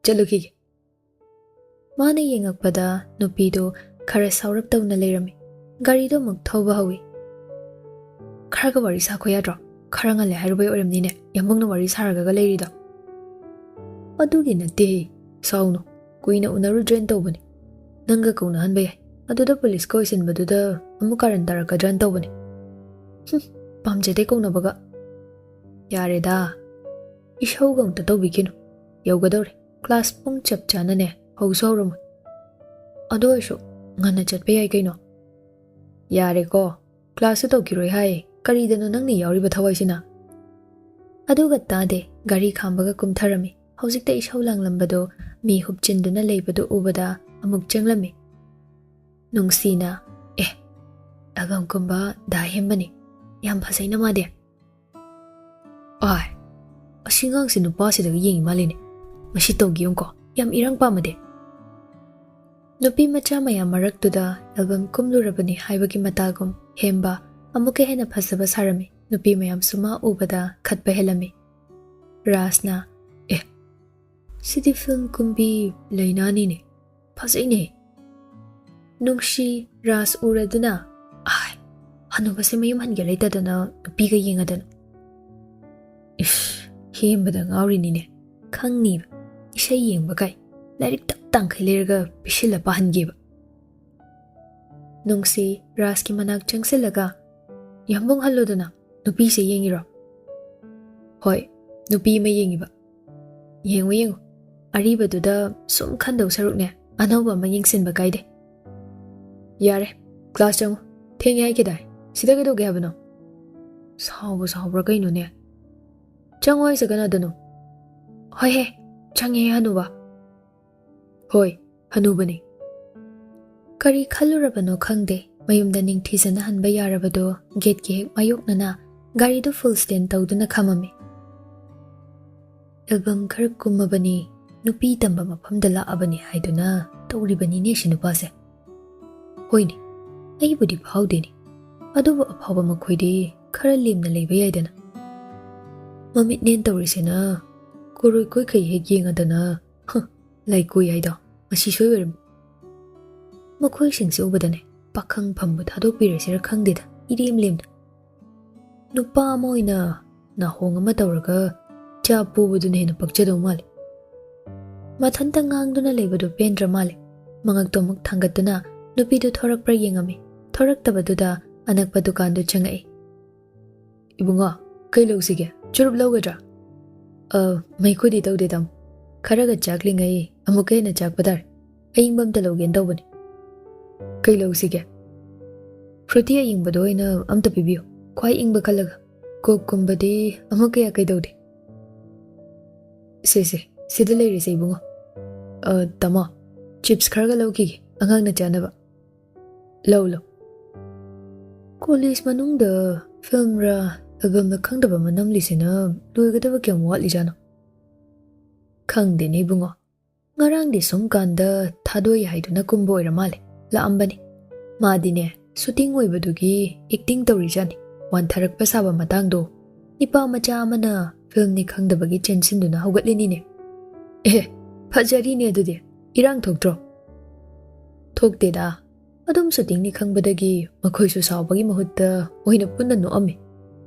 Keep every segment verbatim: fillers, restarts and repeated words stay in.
ꯆꯠꯂꯨꯈꯤꯒꯦ꯫ ꯃꯥꯅ ꯌꯦꯡꯉꯛꯄꯗ ꯅꯨꯄꯤꯗꯨ ꯈꯔ ꯁꯥꯎꯔꯞ ꯇꯧꯅ ꯂꯩꯔꯝꯃꯤ꯫ ꯒꯥꯔꯤꯗꯣ ꯑꯃꯨꯛ ꯊꯧꯕ ꯍꯧꯏ꯫ "ꯈꯔꯒ ꯋꯥꯔꯤ ꯁꯥꯈꯣ ꯌꯥꯗ꯭ꯔꯣ? ꯈꯔ ꯉꯜꯂꯦ ꯍꯥꯏꯔꯨꯕꯩ ꯑꯣꯏꯔꯝꯅꯤꯅꯦ ꯌꯥꯝꯕꯨꯡꯅ ꯋꯥꯔꯤ ꯁꯥꯔꯒ ꯂꯩꯔꯤꯗꯣ꯫" "ꯑꯗꯨꯒꯤ ꯅꯠꯇꯦꯍꯦ, ꯁꯥꯎꯅꯨ, ꯀꯨꯏꯅ ꯎꯅꯔꯨꯗ꯭ꯔꯦꯅ ꯇꯧꯕꯅꯤ꯫ ꯅꯪꯒ ꯀꯧꯅꯍꯟꯕ ꯌꯥꯏ, ꯑꯗꯨꯗ ꯄꯨꯂꯤꯁꯀ ꯑꯣꯏꯁꯤꯟꯕꯗꯨꯗ ꯑꯃꯨꯛ ꯀꯥꯔꯟ ꯇꯥꯔꯛꯀꯗ꯭ꯔꯅ ꯇꯧꯕꯅꯤ꯫" "ꯍꯨꯝ, ꯄꯥꯝꯖꯗꯦ ꯀꯧꯅꯕꯒ꯫" "ꯌꯥꯔꯦꯗ, ꯏꯁꯧꯒ ꯑꯝꯇ ꯇꯧꯕꯤꯈꯤꯅꯨ, ꯌꯧꯒꯗꯧꯔꯦ꯫ ꯀ꯭ꯂꯥꯁ ꯄꯨꯡ ꯆꯞ ꯆꯥꯅꯅꯦ ꯍꯧꯁꯨ ꯍꯧꯔꯝꯃꯣꯏ꯫ ꯑꯗꯨ ꯑꯣꯏꯔꯁꯨ ꯉꯟꯅ ꯆꯠꯄ ꯌꯥꯏ ꯀꯩꯅꯣ꯫" "ꯌꯥꯔꯦꯀꯣ, ꯀ꯭ꯂꯥꯁꯁꯨ ꯇꯧꯈꯤꯔꯣꯏ ꯍꯥꯏ, ꯀꯔꯤꯗꯅꯣ ꯅꯪꯅ ꯌꯥꯎꯔꯤꯕ ꯊꯋꯥꯏꯁꯤꯅ?" ꯑꯗꯨꯒ ꯇꯥꯗꯦ, ꯒꯥꯔꯤ ꯈꯥꯝꯕꯒ ꯀꯨꯝꯊꯔꯝꯃꯤ꯫ ꯍꯧꯖꯤꯛꯇ ꯏꯁꯧ ꯂꯥꯡꯂꯝꯕꯗꯨ ꯃꯤ ꯍꯨꯞꯆꯤꯟꯗꯨꯅ ꯂꯩꯕꯗꯨ ꯎꯕꯗ ꯑꯃꯨꯛ ꯆꯪꯂꯝꯃꯤ꯫ ꯅꯨꯡꯁꯤꯅ, "ꯑꯦ, ꯑꯦꯜꯕꯝ ꯀꯨꯝꯕ ꯗꯥ ꯍꯦꯝꯕꯅꯤ, ꯌꯥꯝ ꯐꯖꯩꯅ ꯃꯥꯗꯤ꯫ ꯑꯥꯏ, ꯑꯁꯤ ꯑꯉꯥꯡꯁꯤ ꯅꯨꯄꯥꯁꯤꯗꯒ ꯌꯦꯡꯉꯤ ꯃꯥꯜꯂꯤꯅꯦ, ꯃꯁꯤ ꯇꯧꯒꯦ ꯌꯦꯡꯉꯨꯀꯣ, ꯌꯥꯝ ꯏꯔꯥꯡ ꯄꯥꯝꯃꯗꯤ꯫" ꯅꯨꯄꯤ ꯃꯆꯥ ꯃꯌꯥꯝ ꯃꯔꯛꯇꯨꯗ ꯑꯦꯜꯕꯝ ꯀꯨꯝꯂꯨꯔꯕꯅꯤ ꯍꯥꯏꯕꯒꯤ ꯃꯇꯥꯒꯨꯝ ꯍꯦꯝꯕ ꯑꯃꯨꯛꯀ ꯍꯦꯟꯅ ꯐꯖꯕ ꯁꯥꯔꯝꯃꯤ꯫ ꯅꯨꯄꯤ ꯃꯌꯥꯝꯁꯨ ꯃꯥ ꯎꯕꯗ ꯈꯠꯄ ꯍꯦꯜꯂꯝꯃꯤ꯫ ꯔꯥꯖꯅ, "ꯑꯦ, ꯁꯤꯗꯤ ꯐꯤꯜꯝ ꯀꯨꯝꯕꯤ ꯂꯩꯅꯥꯅꯤꯅꯦ, ꯐꯖꯩꯅꯦ꯫" ꯅꯨꯡꯁꯤ ꯔꯥꯖ ꯎꯔꯗꯨꯅ, "ꯑꯥꯏ, ꯍꯅꯨꯕꯁꯦ ꯃꯌꯨꯝ ꯍꯟꯒꯦ ꯂꯩꯇꯗꯅ ꯅꯨꯄꯤꯒ ꯌꯦꯡꯉꯗꯅ꯫" ꯏꯁ, ꯍꯦꯝꯕꯗ ꯉꯥꯎꯔꯤꯅꯤꯅꯦ, ꯈꯪꯅꯤꯕ꯫ ꯏꯁꯩ ꯌꯦꯡꯕ ꯀꯥꯏ, ꯂꯥꯏꯔꯤꯛ ꯇꯞ ꯇꯥꯡꯈꯩ ꯂꯩꯔꯒ ꯄꯤꯁꯤꯜꯂ ꯄꯥꯍꯟꯒꯦꯕ꯫ ꯅꯨꯡꯁꯤ ꯔꯥꯖꯀꯤ ꯃꯅꯥꯛ ꯆꯪꯁꯤꯜꯂꯒ, "ꯌꯥꯝꯕꯨꯡ ꯍꯜꯂꯣꯗꯅ, ꯅꯨꯄꯤꯁꯦ ꯌꯦꯡꯉꯤꯔꯣ?" "ꯍꯣꯏ, ꯅꯨꯄꯤ ꯑꯃ ꯌꯦꯡꯉꯤꯕ꯫" "ꯌꯦꯡꯉꯨ, ꯌꯦꯡꯉꯨ, ꯑꯔꯤꯕꯗꯨꯗ ꯁꯨꯝ ꯈꯟꯗꯧ ꯁꯔꯨꯛꯅꯦ, ꯑꯅꯧꯕ ꯑꯃ ꯌꯦꯡꯁꯤꯟꯕ ꯀꯥꯏꯗꯦ꯫" "ꯌꯥꯔꯦ, ꯀ꯭ꯂꯥꯁ ꯆꯪꯉꯨ, ꯊꯦꯡꯉꯦ ꯍꯥꯏꯈꯤꯗꯥꯏ, ꯁꯤꯗ ꯀꯩꯗꯧꯒꯦ ꯍꯥꯏꯕꯅꯣ?" ꯁꯥꯎꯕ ꯁꯥꯎꯕ꯭ꯔꯥ ꯀꯩꯅꯣꯅꯦ? "ꯆꯪꯉꯣ ꯍꯥꯏꯁꯦ ꯀꯅꯥꯗꯅꯣ?" "ꯍꯣꯏꯍꯦ, ꯆꯪꯉꯦ ꯍꯅꯨꯕ꯫" "ꯍꯣꯏ, ꯍꯅꯨꯕꯅꯤ꯫" ꯀꯔꯤ ꯈꯜꯂꯨꯔꯕꯅꯣ ꯈꯪꯗꯦ, ꯃꯌꯨꯝꯗ ꯅꯤꯡꯊꯤꯖꯅ ꯍꯟꯕ ꯌꯥꯔꯕꯗꯣ ꯒꯦꯠꯀꯤ ꯍꯦꯛ ꯃꯥꯌꯣꯛꯅꯅ ꯒꯥꯔꯤꯗꯨ ꯐꯨꯜ ꯁ꯭ꯇꯦꯟ ꯇꯧꯗꯨꯅ ꯈꯝꯃꯝꯃꯤ꯫ ꯑꯦꯜꯕꯝ ꯈꯔ ꯀꯨꯝꯃꯕꯅꯤ, ꯅꯨꯄꯤ ꯇꯝꯕ ꯃꯐꯝꯗ ꯂꯥꯛꯑꯕꯅꯤ ꯍꯥꯏꯗꯨꯅ ꯇꯧꯔꯤꯕꯅꯤꯅꯦ ꯁꯤ ꯅꯨꯄꯥꯁꯦ꯫ ꯍꯣꯏꯅꯦ, ꯑꯩꯕꯨꯗꯤ ꯐꯥꯎꯗꯦꯅꯦ, ꯑꯗꯨꯕꯨ ꯑꯐꯥꯎꯕ ꯃꯈꯣꯏꯗꯤ ꯈꯔ ꯂꯦꯝꯅ ꯂꯩꯕ ꯌꯥꯏꯗꯅ꯫ ꯃꯃꯤꯠꯅꯦꯟ ꯇꯧꯔꯤꯁꯤꯅ ꯀꯣꯔꯣꯏ ꯀꯣꯏꯈꯩ ꯍꯦꯛ ꯌꯦꯡꯉꯗꯅ꯫ ꯍ, ꯂꯥꯏꯀꯣꯏ ꯍꯥꯏꯗꯣ ꯃꯁꯤ ꯁꯣꯏ ꯑꯣꯏꯔꯝꯃꯤ꯫ ꯃꯈꯣꯏꯁꯤꯡꯁꯤ ꯎꯕꯗꯅꯦ ꯄꯥꯈꯪ ꯐꯝꯕ ꯊꯥꯗꯣꯛꯄꯤꯔꯁꯤꯔ ꯈꯪꯗꯦꯗ, ꯏꯔꯦꯝ ꯂꯦꯝꯅ꯫ ꯅꯨꯄꯥ ꯑꯃ ꯑꯣꯏꯅ ꯅꯥꯍꯣꯡ ꯑꯃ ꯇꯧꯔꯒ ꯆꯥ ꯄꯨꯕꯗꯨꯅ ꯍꯦꯟꯅ ꯄꯛꯆꯗꯧ ꯃꯥꯜꯂꯤ꯫ ꯃꯊꯟꯇ ꯉꯥꯡꯗꯨꯅ ꯂꯩꯕꯗꯨ ꯄꯦꯟꯗ꯭ꯔ ꯃꯥꯜꯂꯦ꯫ ꯃꯉꯛꯇꯣ ꯑꯃꯨꯛ ꯊꯥꯡꯒꯠꯇꯨꯅ ꯅꯨꯄꯤꯗꯨ ꯊꯣꯔꯛꯄ꯭ꯔꯥ ꯌꯦꯡꯉꯝꯃꯤ꯫ ꯊꯣꯔꯛꯇꯕꯗꯨꯗ ꯑꯅꯛꯄ ꯗꯨꯀꯥꯟꯗꯨ ꯆꯪꯉꯛꯏ꯫ "ꯏꯕꯨꯡꯉꯣ, ꯀꯩ ꯂꯧꯁꯤꯒꯦ? ꯆꯨꯔꯨꯞ ꯂꯧꯒꯗ꯭ꯔꯥ?" "ꯑ, ꯃꯩꯈꯨꯗꯤ ꯇꯧꯗꯦ, ꯇꯥꯃꯣ꯫ ꯈꯔꯒ ꯆꯥꯛꯂꯤꯉꯩ ꯑꯃꯨꯛꯀ ꯍꯦꯟꯅ ꯆꯥꯛꯄ ꯇꯥꯔꯦ꯫ ꯑꯏꯪꯕ ꯑꯝꯇ ꯂꯧꯒꯦꯅ ꯇꯧꯕꯅꯤ꯫" "ꯀꯩ ꯂꯧꯁꯤꯒꯦ?" "ꯐ꯭ꯔꯨꯇꯤ ꯑꯏꯪꯕꯗꯣ ꯑꯣꯏꯅ ꯑꯝꯇ ꯄꯤꯕꯤꯌꯨ, ꯈ꯭ꯋꯥꯏ ꯏꯪꯕ ꯈꯜꯂꯒ꯫ ꯀꯣꯛꯀꯨꯝꯕꯗꯤ ꯑꯃꯨꯛ ꯀꯌꯥ ꯀꯩꯗꯧꯗꯦ꯫" "ꯁꯦ, ꯁꯦ, ꯁꯤꯗ ꯂꯩꯔꯤꯁꯦ, ꯏꯕꯨꯡꯉꯣ꯫ ꯑ, ꯇꯥꯃꯣ, ꯆꯤꯞꯁ ꯈꯔꯒ ꯂꯧꯈꯤꯒꯦ, ꯑꯉꯥꯡꯅ ꯆꯥꯅꯕ꯫" "ꯂꯧ, ꯂꯧ꯫" ꯀꯣꯂꯦꯖ ꯃꯅꯨꯡꯗ ꯐꯤꯜꯝꯔ ꯑꯦꯜꯕꯝꯔ ꯈꯪꯗꯕ ꯑꯃ ꯅꯝꯂꯤꯁꯤꯅ ꯂꯣꯏꯒꯗꯕ ꯀꯌꯥꯝ ꯋꯥꯠꯂꯤꯖꯥꯠꯅꯣ? ꯈꯪꯗꯦꯅꯦ ꯏꯕꯨꯡꯉꯣ, ꯉꯔꯥꯡꯗꯤ ꯁꯨꯝ ꯀꯥꯟꯗ ꯊꯥꯗꯣꯏ ꯍꯥꯏꯗꯨꯅ ꯀꯨꯝꯕ ꯑꯣꯏꯔ ꯃꯥꯜꯂꯦ, ꯂꯥꯛꯑꯝꯕꯅꯤ꯫ ꯃꯥꯗꯤꯅꯦ, ꯁꯨꯇꯤꯡ ꯑꯣꯏꯕꯗꯨꯒꯤ ꯑꯦꯛꯇꯤꯡ ꯇꯧꯔꯤꯖꯥꯠꯅꯤ꯫ ꯋꯥꯟꯊꯔꯛꯄ ꯁꯥꯕ ꯃꯇꯥꯡꯗꯣ ꯅꯤꯄꯥ ꯃꯆꯥ ꯑꯃꯅ ꯐꯤꯜꯝꯅꯤ ꯈꯪꯗꯕꯒꯤ ꯆꯦꯟꯁꯤꯟꯗꯨꯅ ꯍꯧꯒꯠꯂꯤꯅꯤꯅꯦ꯫ "ꯑꯦ, ꯐꯖꯔꯤꯅꯦ ꯑꯗꯨꯗꯤ, ꯏꯔꯥꯡ ꯊꯣꯛꯇ꯭ꯔꯣ?" "ꯊꯣꯛꯇꯦꯗ, ꯑꯗꯨꯝ ꯁꯨꯇꯤꯡꯅꯤ ꯈꯪꯕꯗꯒꯤ ꯃꯈꯣꯏꯁꯨ ꯁꯥꯎꯕꯒꯤ ꯃꯍꯨꯠꯇ ꯑꯣꯏꯅ ꯄꯨꯟꯅ ꯅꯣꯛꯑꯝꯃꯤ꯫"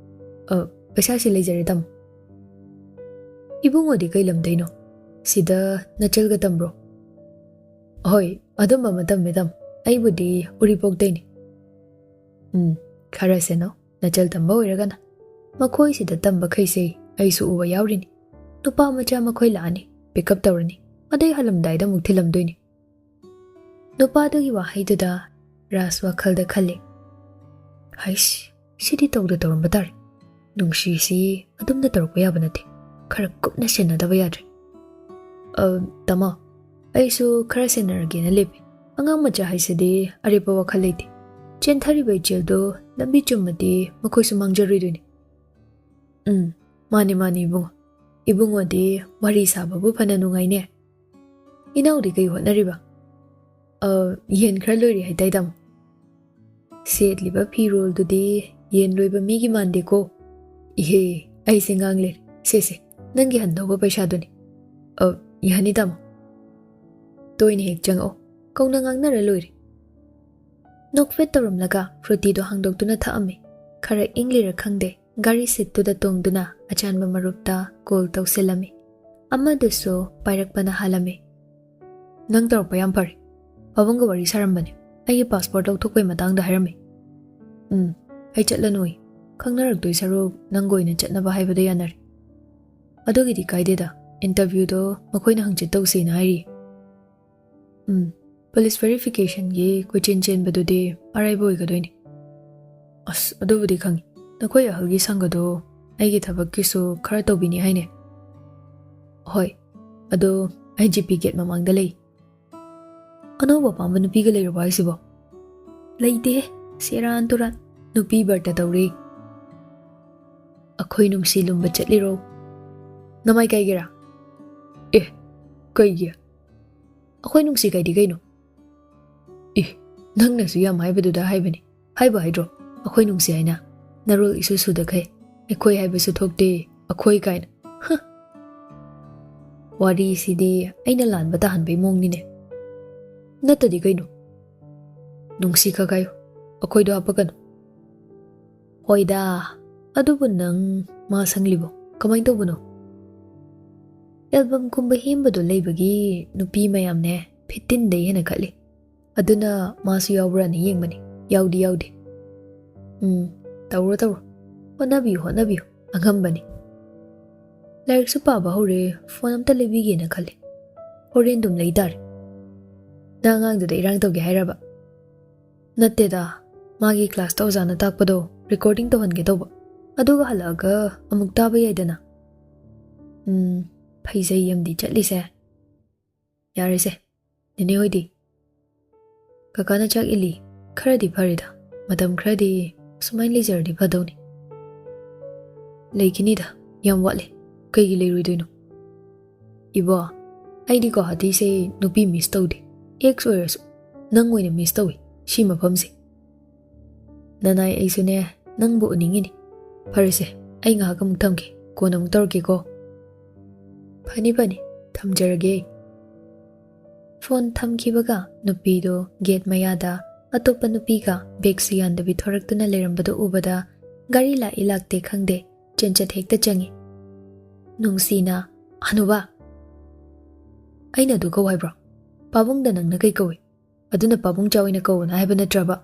"ꯑ, ꯄꯩꯁꯥꯁꯤ ꯂꯩꯖꯔꯦ, ꯇꯥꯃꯣ꯫" "ꯏꯕꯨꯡꯉꯣꯗꯤ ꯀꯩ ꯂꯝꯗꯩꯅꯣ? ꯁꯤꯗ ꯅꯆꯜꯒ ꯇꯝꯕ꯭ꯔꯣ?" "ꯍꯣꯏ, ꯑꯗꯨꯝꯕ ꯑꯃ ꯇꯝꯃꯦ, ꯇꯥꯃꯣ꯫ ꯑꯩꯕꯨꯗꯤ ꯎꯔꯤꯄꯣꯛꯇꯩꯅꯤ꯫" "ꯎꯝ, ꯈꯔ ꯁꯦꯟꯅꯧ, ꯅꯆꯜ ꯇꯝꯕ ꯑꯣꯏꯔꯒꯅ꯫ ꯃꯈꯣꯏꯁꯤꯗ ꯇꯝꯕꯈꯩꯁꯦ ꯑꯩꯁꯨ ꯎꯕ ꯌꯥꯎꯔꯤꯅꯤ꯫ ꯅꯨꯄꯥ ꯃꯆꯥ ꯃꯈꯣꯏ ꯂꯥꯛꯑꯅꯤ, ꯄꯤꯛꯑꯞ ꯇꯧꯔꯅꯤ, ꯑꯗꯩ ꯍꯜꯂꯝꯗꯥꯏꯗ ꯑꯃꯨꯛ ꯊꯤꯜꯂꯝꯗꯣꯏꯅꯤ꯫" ꯅꯨꯄꯥꯗꯨꯒꯤ ꯋꯥꯍꯩꯗꯨꯗ ꯔꯥꯖ ꯋꯥꯈꯜꯗ ꯈꯜꯂꯤ, "ꯍꯩꯁ, ꯁꯤꯗꯤ ꯇꯧꯗ ꯇꯧꯔꯝꯕ ꯇꯥꯔꯦ꯫ ꯅꯨꯡꯁꯤꯁꯤ ꯑꯗꯨꯝꯅ ꯇꯧꯔꯛꯄ ꯌꯥꯕ ꯅꯠꯇꯦ꯫ ꯈꯔ ꯀꯨꯞꯅ ꯁꯦꯟꯅꯗꯕ ꯌꯥꯗ꯭ꯔꯦ꯫" "ꯑ, ꯇꯥꯃꯣ, ꯑꯩꯁꯨ ꯈꯔ ꯁꯦꯟꯅꯔꯒꯦꯅ ꯂꯦꯞꯄꯤ꯫ ꯑꯉꯥꯡ ꯃꯆꯥ ꯍꯥꯏꯁꯤꯗꯤ ꯑꯔꯦꯞꯄ ꯋꯥꯈꯜ ꯂꯩꯇꯦ꯫ ꯆꯦꯟꯊꯔꯤꯕ ꯏꯆꯦꯜꯗꯣ ꯂꯝꯕꯤ ꯆꯨꯝꯃꯗꯤ ꯃꯈꯣꯏꯁꯨ ꯃꯥꯡꯖꯔꯣꯏꯗꯣꯏꯅꯤ꯫" "ꯎꯝ, ꯃꯥꯅꯤ, ꯃꯥꯅꯤ, ꯏꯕꯨꯡꯉꯣ꯫ ꯏꯕꯨꯡꯉꯣꯗꯤ ꯋꯥꯔꯤ ꯁꯥꯕꯕꯨ ꯐꯅ ꯅꯨꯡꯉꯥꯏꯅꯦ꯫ ꯏꯅꯥꯎꯗꯤ ꯀꯩ ꯍꯣꯠꯅꯔꯤꯕ?" "ꯑ, ꯌꯦꯟ ꯈꯔ ꯂꯣꯏꯔꯤ ꯍꯥꯏꯇꯥꯏ, ꯇꯥꯃꯣ꯫" "ꯁꯦꯠꯂꯤꯕ ꯐꯤꯔꯣꯜꯗꯨꯗꯤ ꯌꯦꯟ ꯂꯣꯏꯕ ꯃꯤꯒꯤ ꯃꯥꯟꯗꯦꯀꯣ꯫" "ꯏꯍꯦ, ꯑꯩꯁꯦ ꯉꯥꯡ ꯂꯩꯔꯦ꯫ ꯁꯦ, ꯁꯦ, ꯅꯪꯒꯤ ꯍꯟꯗꯧꯕ ꯄꯩꯁꯥꯗꯨꯅꯤ꯫ ꯑ, ꯌꯥꯅꯤ, ꯇꯥꯃꯣ꯫ ꯇꯣꯏꯅ ꯍꯦꯛ ꯆꯪꯉꯛꯑꯣ, ꯀꯧꯅ ꯉꯥꯡꯅꯔ ꯂꯣꯏꯔꯦ꯫ ꯅꯣꯛꯐꯦꯠ ꯇꯧꯔꯝꯂꯒ ꯐ꯭ꯔꯨꯇꯤꯗꯣ ꯍꯥꯡꯗꯣꯛꯇꯨꯅ ꯊꯛꯑꯝꯃꯤ꯫ ꯈꯔ ꯏꯪꯂꯤꯔ ꯈꯪꯗꯦ, ꯒꯥꯔꯤ ꯁꯤꯠꯇꯨꯗ ꯇꯣꯡꯗꯨꯅ ꯑꯆꯥꯟꯕ ꯃꯔꯨꯞꯇ ꯀꯣꯜ ꯇꯧꯁꯤꯜꯂꯝꯃꯤ꯫ ꯑꯃꯗꯨꯁꯨ ꯄꯥꯏꯔꯛꯄꯅ ꯍꯥꯜꯂꯝꯃꯤ꯫ "ꯅꯪ ꯇꯧꯔꯛꯄ ꯌꯥꯝ ꯐꯔꯦ꯫ ꯄꯥꯕꯨꯡꯒ ꯋꯥꯔꯤ ꯁꯥꯔꯝꯕꯅꯦ, ꯑꯩꯒꯤ ꯄꯥꯁꯄꯣꯔꯠ ꯂꯧꯊꯣꯛꯄꯩ ꯃꯇꯥꯡꯗ ꯍꯥꯏꯔꯝꯃꯤ꯫ ꯎꯝ, ꯑꯩ ꯆꯠꯂꯅꯨꯏ꯫ ꯈꯪꯅꯔꯛꯇꯣꯏ ꯁꯔꯨꯛ ꯅꯪꯒ ꯑꯣꯏꯅ ꯆꯠꯅꯕ ꯍꯥꯏꯕꯗ ꯌꯥꯅꯔꯦ꯫ ꯑꯗꯨꯒꯤꯗꯤ ꯀꯥꯏꯗꯦꯗ, ꯏꯟꯇꯔꯚ꯭ꯌꯨꯗꯣ ꯃꯈꯣꯏꯅ ꯍꯪꯆꯤꯠ ꯇꯧꯁꯦꯅ ꯍꯥꯏꯔꯤ꯫" "ꯎꯝ, ꯄꯨꯂꯤꯁ ꯚꯦꯔꯤꯐꯤꯀꯦꯁꯟꯒꯤ ꯀꯣꯏꯆꯦꯟ ꯆꯦꯟꯕꯗꯨꯗꯤ ꯑꯔꯥꯏꯕ ꯑꯣꯏꯒꯗꯣꯏꯅꯤ꯫" "ꯑꯁ, ꯑꯗꯨꯕꯨꯗꯤ ꯈꯪꯉꯤ꯫ ꯅꯈꯣꯏ ꯑꯍꯜꯒꯤ ꯁꯪꯒꯗꯣ ꯑꯩꯒꯤ ꯊꯕꯛꯀꯤꯁꯨ ꯈꯔ ꯇꯧꯕꯤꯅꯤ ꯍꯥꯏꯅꯦ꯫" "ꯍꯣꯏ, ꯑꯗꯣ ꯑꯩ ꯖꯤ ꯄꯤ ꯒꯦꯠ ꯃꯃꯥꯡꯗ ꯂꯩ꯫" "ꯑꯅꯧꯕ ꯄꯥꯝꯕ ꯅꯨꯄꯤꯒ ꯂꯩꯔꯕꯣ ꯍꯥꯏꯁꯤꯕꯣ?" "ꯂꯩꯇꯦꯍꯦ, ꯁꯦꯔꯥꯟ ꯇꯨꯔꯥꯟ꯫ ꯅꯨꯄꯤ ꯕꯥꯔꯇ ꯇꯧꯔꯦ꯫" "ꯑꯩꯈꯣꯏ ꯅꯨꯡꯁꯤ ꯂꯨꯝꯕ ꯆꯠꯂꯤꯔꯣ?" "ꯅꯃꯥꯏ ꯀꯥꯏꯒꯦꯔꯥ?" "ꯑꯦ, ꯀꯩꯒꯤ? ꯑꯩꯈꯣꯏ ꯅꯨꯡꯁꯤ ꯀꯥꯏꯗꯤ ꯀꯩꯅꯣ?" "ꯑꯦ, ꯅꯪꯅꯁꯨ ꯌꯥꯝ ꯍꯥꯏꯕꯗꯨꯗ ꯍꯥꯏꯕꯅꯤ꯫ ꯍꯥꯏꯕ ꯍꯥꯏꯗ꯭ꯔꯣ? ꯑꯩꯈꯣꯏ ꯅꯨꯡꯁꯤ ꯍꯥꯏꯅ꯫ ꯅꯔꯣꯜ ꯏꯁꯨ ꯁꯨꯗꯈꯩ ꯑꯩꯈꯣꯏ ꯍꯥꯏꯕꯁꯨ ꯊꯣꯛꯇꯦ, ꯑꯩꯈꯣꯏ ꯀꯥꯏꯅ꯫ ꯍ! ꯋꯥꯔꯤꯁꯤꯗꯤ ꯑꯩꯅ ꯂꯥꯟꯕ ꯇꯥꯍꯟꯕꯩ ꯃꯑꯣꯡꯅꯤꯅꯦ꯫" "ꯅꯠꯇꯗꯤ ꯀꯩꯅꯣ? ꯅꯨꯡꯁꯤ ꯈꯛ ꯍꯥꯏꯌꯨ, ꯑꯩꯈꯣꯏꯗꯣ ꯍꯥꯞꯄꯛꯀꯅꯨ꯫" "ꯍꯣꯏꯗ, ꯑꯗꯨꯕꯨ ꯅꯪ ꯃꯥ ꯁꯪꯂꯤꯕꯣ? ꯀꯃꯥꯏꯅ ꯇꯧꯕꯅꯣ?" "ꯑꯦꯜꯕꯝꯒꯨꯝꯕ ꯍꯦꯝꯕꯗꯣ ꯂꯩꯕꯒꯤ ꯅꯨꯄꯤ ꯃꯌꯥꯝꯅꯦ ꯐꯤꯠꯇꯤꯟꯗꯩ ꯍꯦꯟꯅ ꯈꯠꯂꯤ꯫ ꯑꯗꯨꯅ ꯃꯥꯁꯨ ꯌꯥꯎꯕ꯭ꯔꯥꯅ ꯌꯦꯡꯕꯅꯤ꯫ ꯌꯥꯎꯗꯤ ꯌꯥꯎꯗꯦ꯫" "ꯎꯝ, ꯇꯧꯔꯣ ꯇꯧꯔꯣ꯫ ꯍꯣꯠꯅꯕꯤꯌꯨ ꯍꯣꯠꯅꯕꯤꯌꯨ꯫ ꯑꯉꯝꯕꯅꯤ꯫" "ꯂꯥꯏꯔꯤꯛꯁꯨ ꯄꯥꯕ ꯍꯧꯔꯦ, ꯐꯣꯟ ꯑꯝꯇ ꯂꯩꯕꯤꯒꯦꯅ ꯈꯜꯂꯤ꯫ ꯍꯣꯔꯦꯟ ꯑꯗꯨꯝ ꯂꯩ ꯇꯥꯔꯦ꯫" "ꯅꯪ ꯑꯉꯥꯡꯗꯨꯗ ꯏꯔꯥꯡ ꯇꯧꯒꯦ ꯍꯥꯏꯔꯕ?" "ꯅꯠꯇꯦꯗ, ꯃꯥꯒꯤ ꯀ꯭ꯂꯥꯁꯇ ꯑꯣꯖꯥꯅ ꯇꯥꯛꯄꯗꯣ ꯔꯦꯀꯣꯔꯗꯤꯡ ꯇꯧꯍꯟꯒꯦ ꯇꯧꯕ꯫ ꯑꯗꯨꯒ ꯍꯜꯂꯛꯑꯒ ꯑꯃꯨꯛ ꯇꯥꯕ ꯌꯥꯏꯗꯅ꯫" "ꯎꯝ, ꯐꯩꯖꯩ ꯑꯃꯗꯤ ꯆꯠꯂꯤꯁꯦ꯫" "ꯌꯥꯔꯦꯁꯦ, ꯅꯦꯅꯦ ꯍꯣꯏꯗꯤ?" "ꯀꯀꯥꯅ ꯆꯥꯛ ꯏꯜꯂꯤ꯫ ꯈꯔꯗꯤ ꯐꯔꯦꯗ꯫ ꯃꯇꯝ ꯈꯔꯗꯤ ꯁꯨꯃꯥꯏꯅ ꯂꯩꯖꯔꯗꯤ ꯐꯗꯧꯅꯤ꯫" "ꯂꯩꯈꯤꯅꯤꯗ, ꯌꯥꯝ ꯋꯥꯠꯂꯤ꯫ ꯀꯩꯒꯤ ꯂꯩꯔꯣꯏꯗꯣꯏꯅꯣ?" "ꯏꯕꯣ, ꯑꯩꯗꯤ ꯒꯨꯋꯥꯍꯥꯇꯤꯁꯦ ꯅꯨꯄꯤ ꯃꯤꯁ ꯇꯧꯗꯦ꯫ ꯑꯦꯛꯁ ꯑꯣꯏꯔꯁꯨ ꯅꯪ ꯑꯣꯏꯅ ꯃꯤꯁ ꯇꯧꯏ ꯁꯤ ꯃꯐꯝꯁꯦ꯫" "ꯅꯅꯥꯏ, ꯑꯩꯁꯨꯅꯦ ꯅꯪꯕꯨ ꯎꯅꯤꯡꯉꯤꯅꯤ꯫ ꯐꯔꯦꯁꯦ, ꯑꯩ ꯉꯥꯏꯍꯥꯛ ꯑꯃꯨꯛ ꯊꯝꯒꯦ, ꯀꯣꯟꯅ ꯑꯃꯨꯛ ꯇꯧꯔꯛꯀꯦꯀꯣ꯫" ꯐꯅꯤ ꯐꯅꯤ, ꯊꯝꯖꯔꯒꯦ꯫ ꯐꯣꯟ ꯊꯝꯈꯤꯕꯒ ꯅꯨꯄꯤꯗꯣ ꯒꯦꯠ ꯃꯌꯥꯗ ꯑꯇꯣꯞꯄ ꯅꯨꯄꯤꯒ ꯕꯦꯒꯁꯨ ꯌꯥꯟꯗꯕꯤ ꯊꯣꯔꯛꯇꯨꯅ ꯂꯩꯔꯝꯕꯗꯨ ꯎꯕꯗ ꯒꯥꯔꯤ ꯂꯥꯛꯏ ꯂꯥꯛꯇꯦ ꯈꯪꯗꯦ, ꯆꯦꯟꯆꯠ ꯍꯦꯛꯇ ꯆꯪꯉꯤ꯫ ꯅꯨꯡꯁꯤꯅ, "ꯍꯅꯨꯕ!" "ꯑꯩꯅ ꯑꯗꯨ ꯀꯧ ꯍꯥꯏꯕ꯭ꯔꯣ? ꯄꯥꯕꯨꯡꯗ ꯅꯪꯅ ꯀꯩ ꯀꯧꯏ? ꯑꯗꯨꯅ ꯄꯥꯕꯨꯡ ꯆꯥ ꯑꯣꯏꯅ ꯀꯧꯅ ꯍꯥꯏꯕ ꯅꯠꯇ꯭ꯔꯕ?"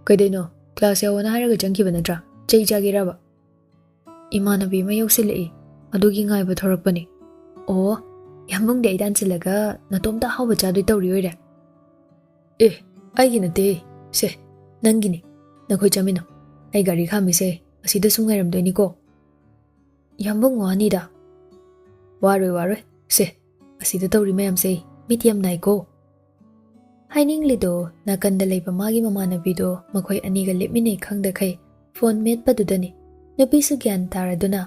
"ꯀꯩꯗꯩꯅꯣ? ꯀ꯭ꯂꯥꯁ ꯌꯥꯎꯑꯣꯅ ꯍꯥꯏꯔꯒ ꯆꯪꯈꯤꯕ ꯅꯠꯇ꯭ꯔꯥ? ꯆꯩ ꯆꯥꯒꯦꯔꯕ?" "ꯏꯃꯥꯟꯅꯕꯤ ꯑꯃ ꯌꯧꯁꯤꯜꯂꯛꯏ, ꯑꯗꯨꯒꯤ ꯉꯥꯏꯕ ꯊꯣꯔꯛꯄꯅꯤ꯫" "ꯑꯣ, ꯌꯥꯝꯕꯨꯡꯗꯤ ꯑꯩ ꯇꯥꯟꯁꯤꯜꯂꯒ ꯅꯇꯣꯝꯇ ꯑꯍꯥꯎꯕ ꯆꯥꯗꯣꯏ ꯇꯧꯔꯤ ꯑꯣꯏꯔꯦ?" "ꯑꯦ, ꯑꯩꯒꯤ ꯅꯠꯇꯦ, ꯁꯦ, ꯅꯪꯒꯤꯅꯤ꯫ ꯅꯈꯣꯏ ꯆꯥꯃꯤꯟꯅꯧ, ꯑꯩ ꯒꯥꯔꯤ ꯈꯥꯝꯃꯤꯁꯦ ꯑꯁꯤꯗ ꯁꯨꯝ ꯉꯥꯏꯔꯝꯗꯣꯏꯅꯤꯀꯣ꯫" "ꯌꯥꯝꯕꯨꯡ ꯋꯥꯅꯤꯗ꯫" "ꯋꯥꯔꯣꯏ, ꯋꯥꯔꯣꯏ꯫ ꯁꯦ, ꯑꯁꯤꯗ ꯇꯧꯔꯤ ꯃꯌꯥꯝꯁꯦ ꯃꯤꯠ ꯌꯥꯝ ꯅꯥꯏꯀꯣ꯫" ꯍꯥꯏꯅꯤꯡꯂꯤꯗꯣ ꯅꯥꯀꯟꯗ ꯂꯩꯕ ꯃꯥꯒꯤ ꯃꯃꯥꯟꯅꯕꯤꯗꯣ ꯃꯈꯣꯏ ꯑꯅꯤꯒ ꯂꯦꯞꯃꯤꯟꯅꯩ ꯈꯪꯗꯈꯩ ꯐꯣꯟ ꯃꯦꯠꯄꯗꯨꯗꯅꯤ꯫ ꯅꯨꯄꯤꯁꯨ ꯒ꯭ꯌꯥꯟ ꯇꯥꯔꯗꯨꯅ,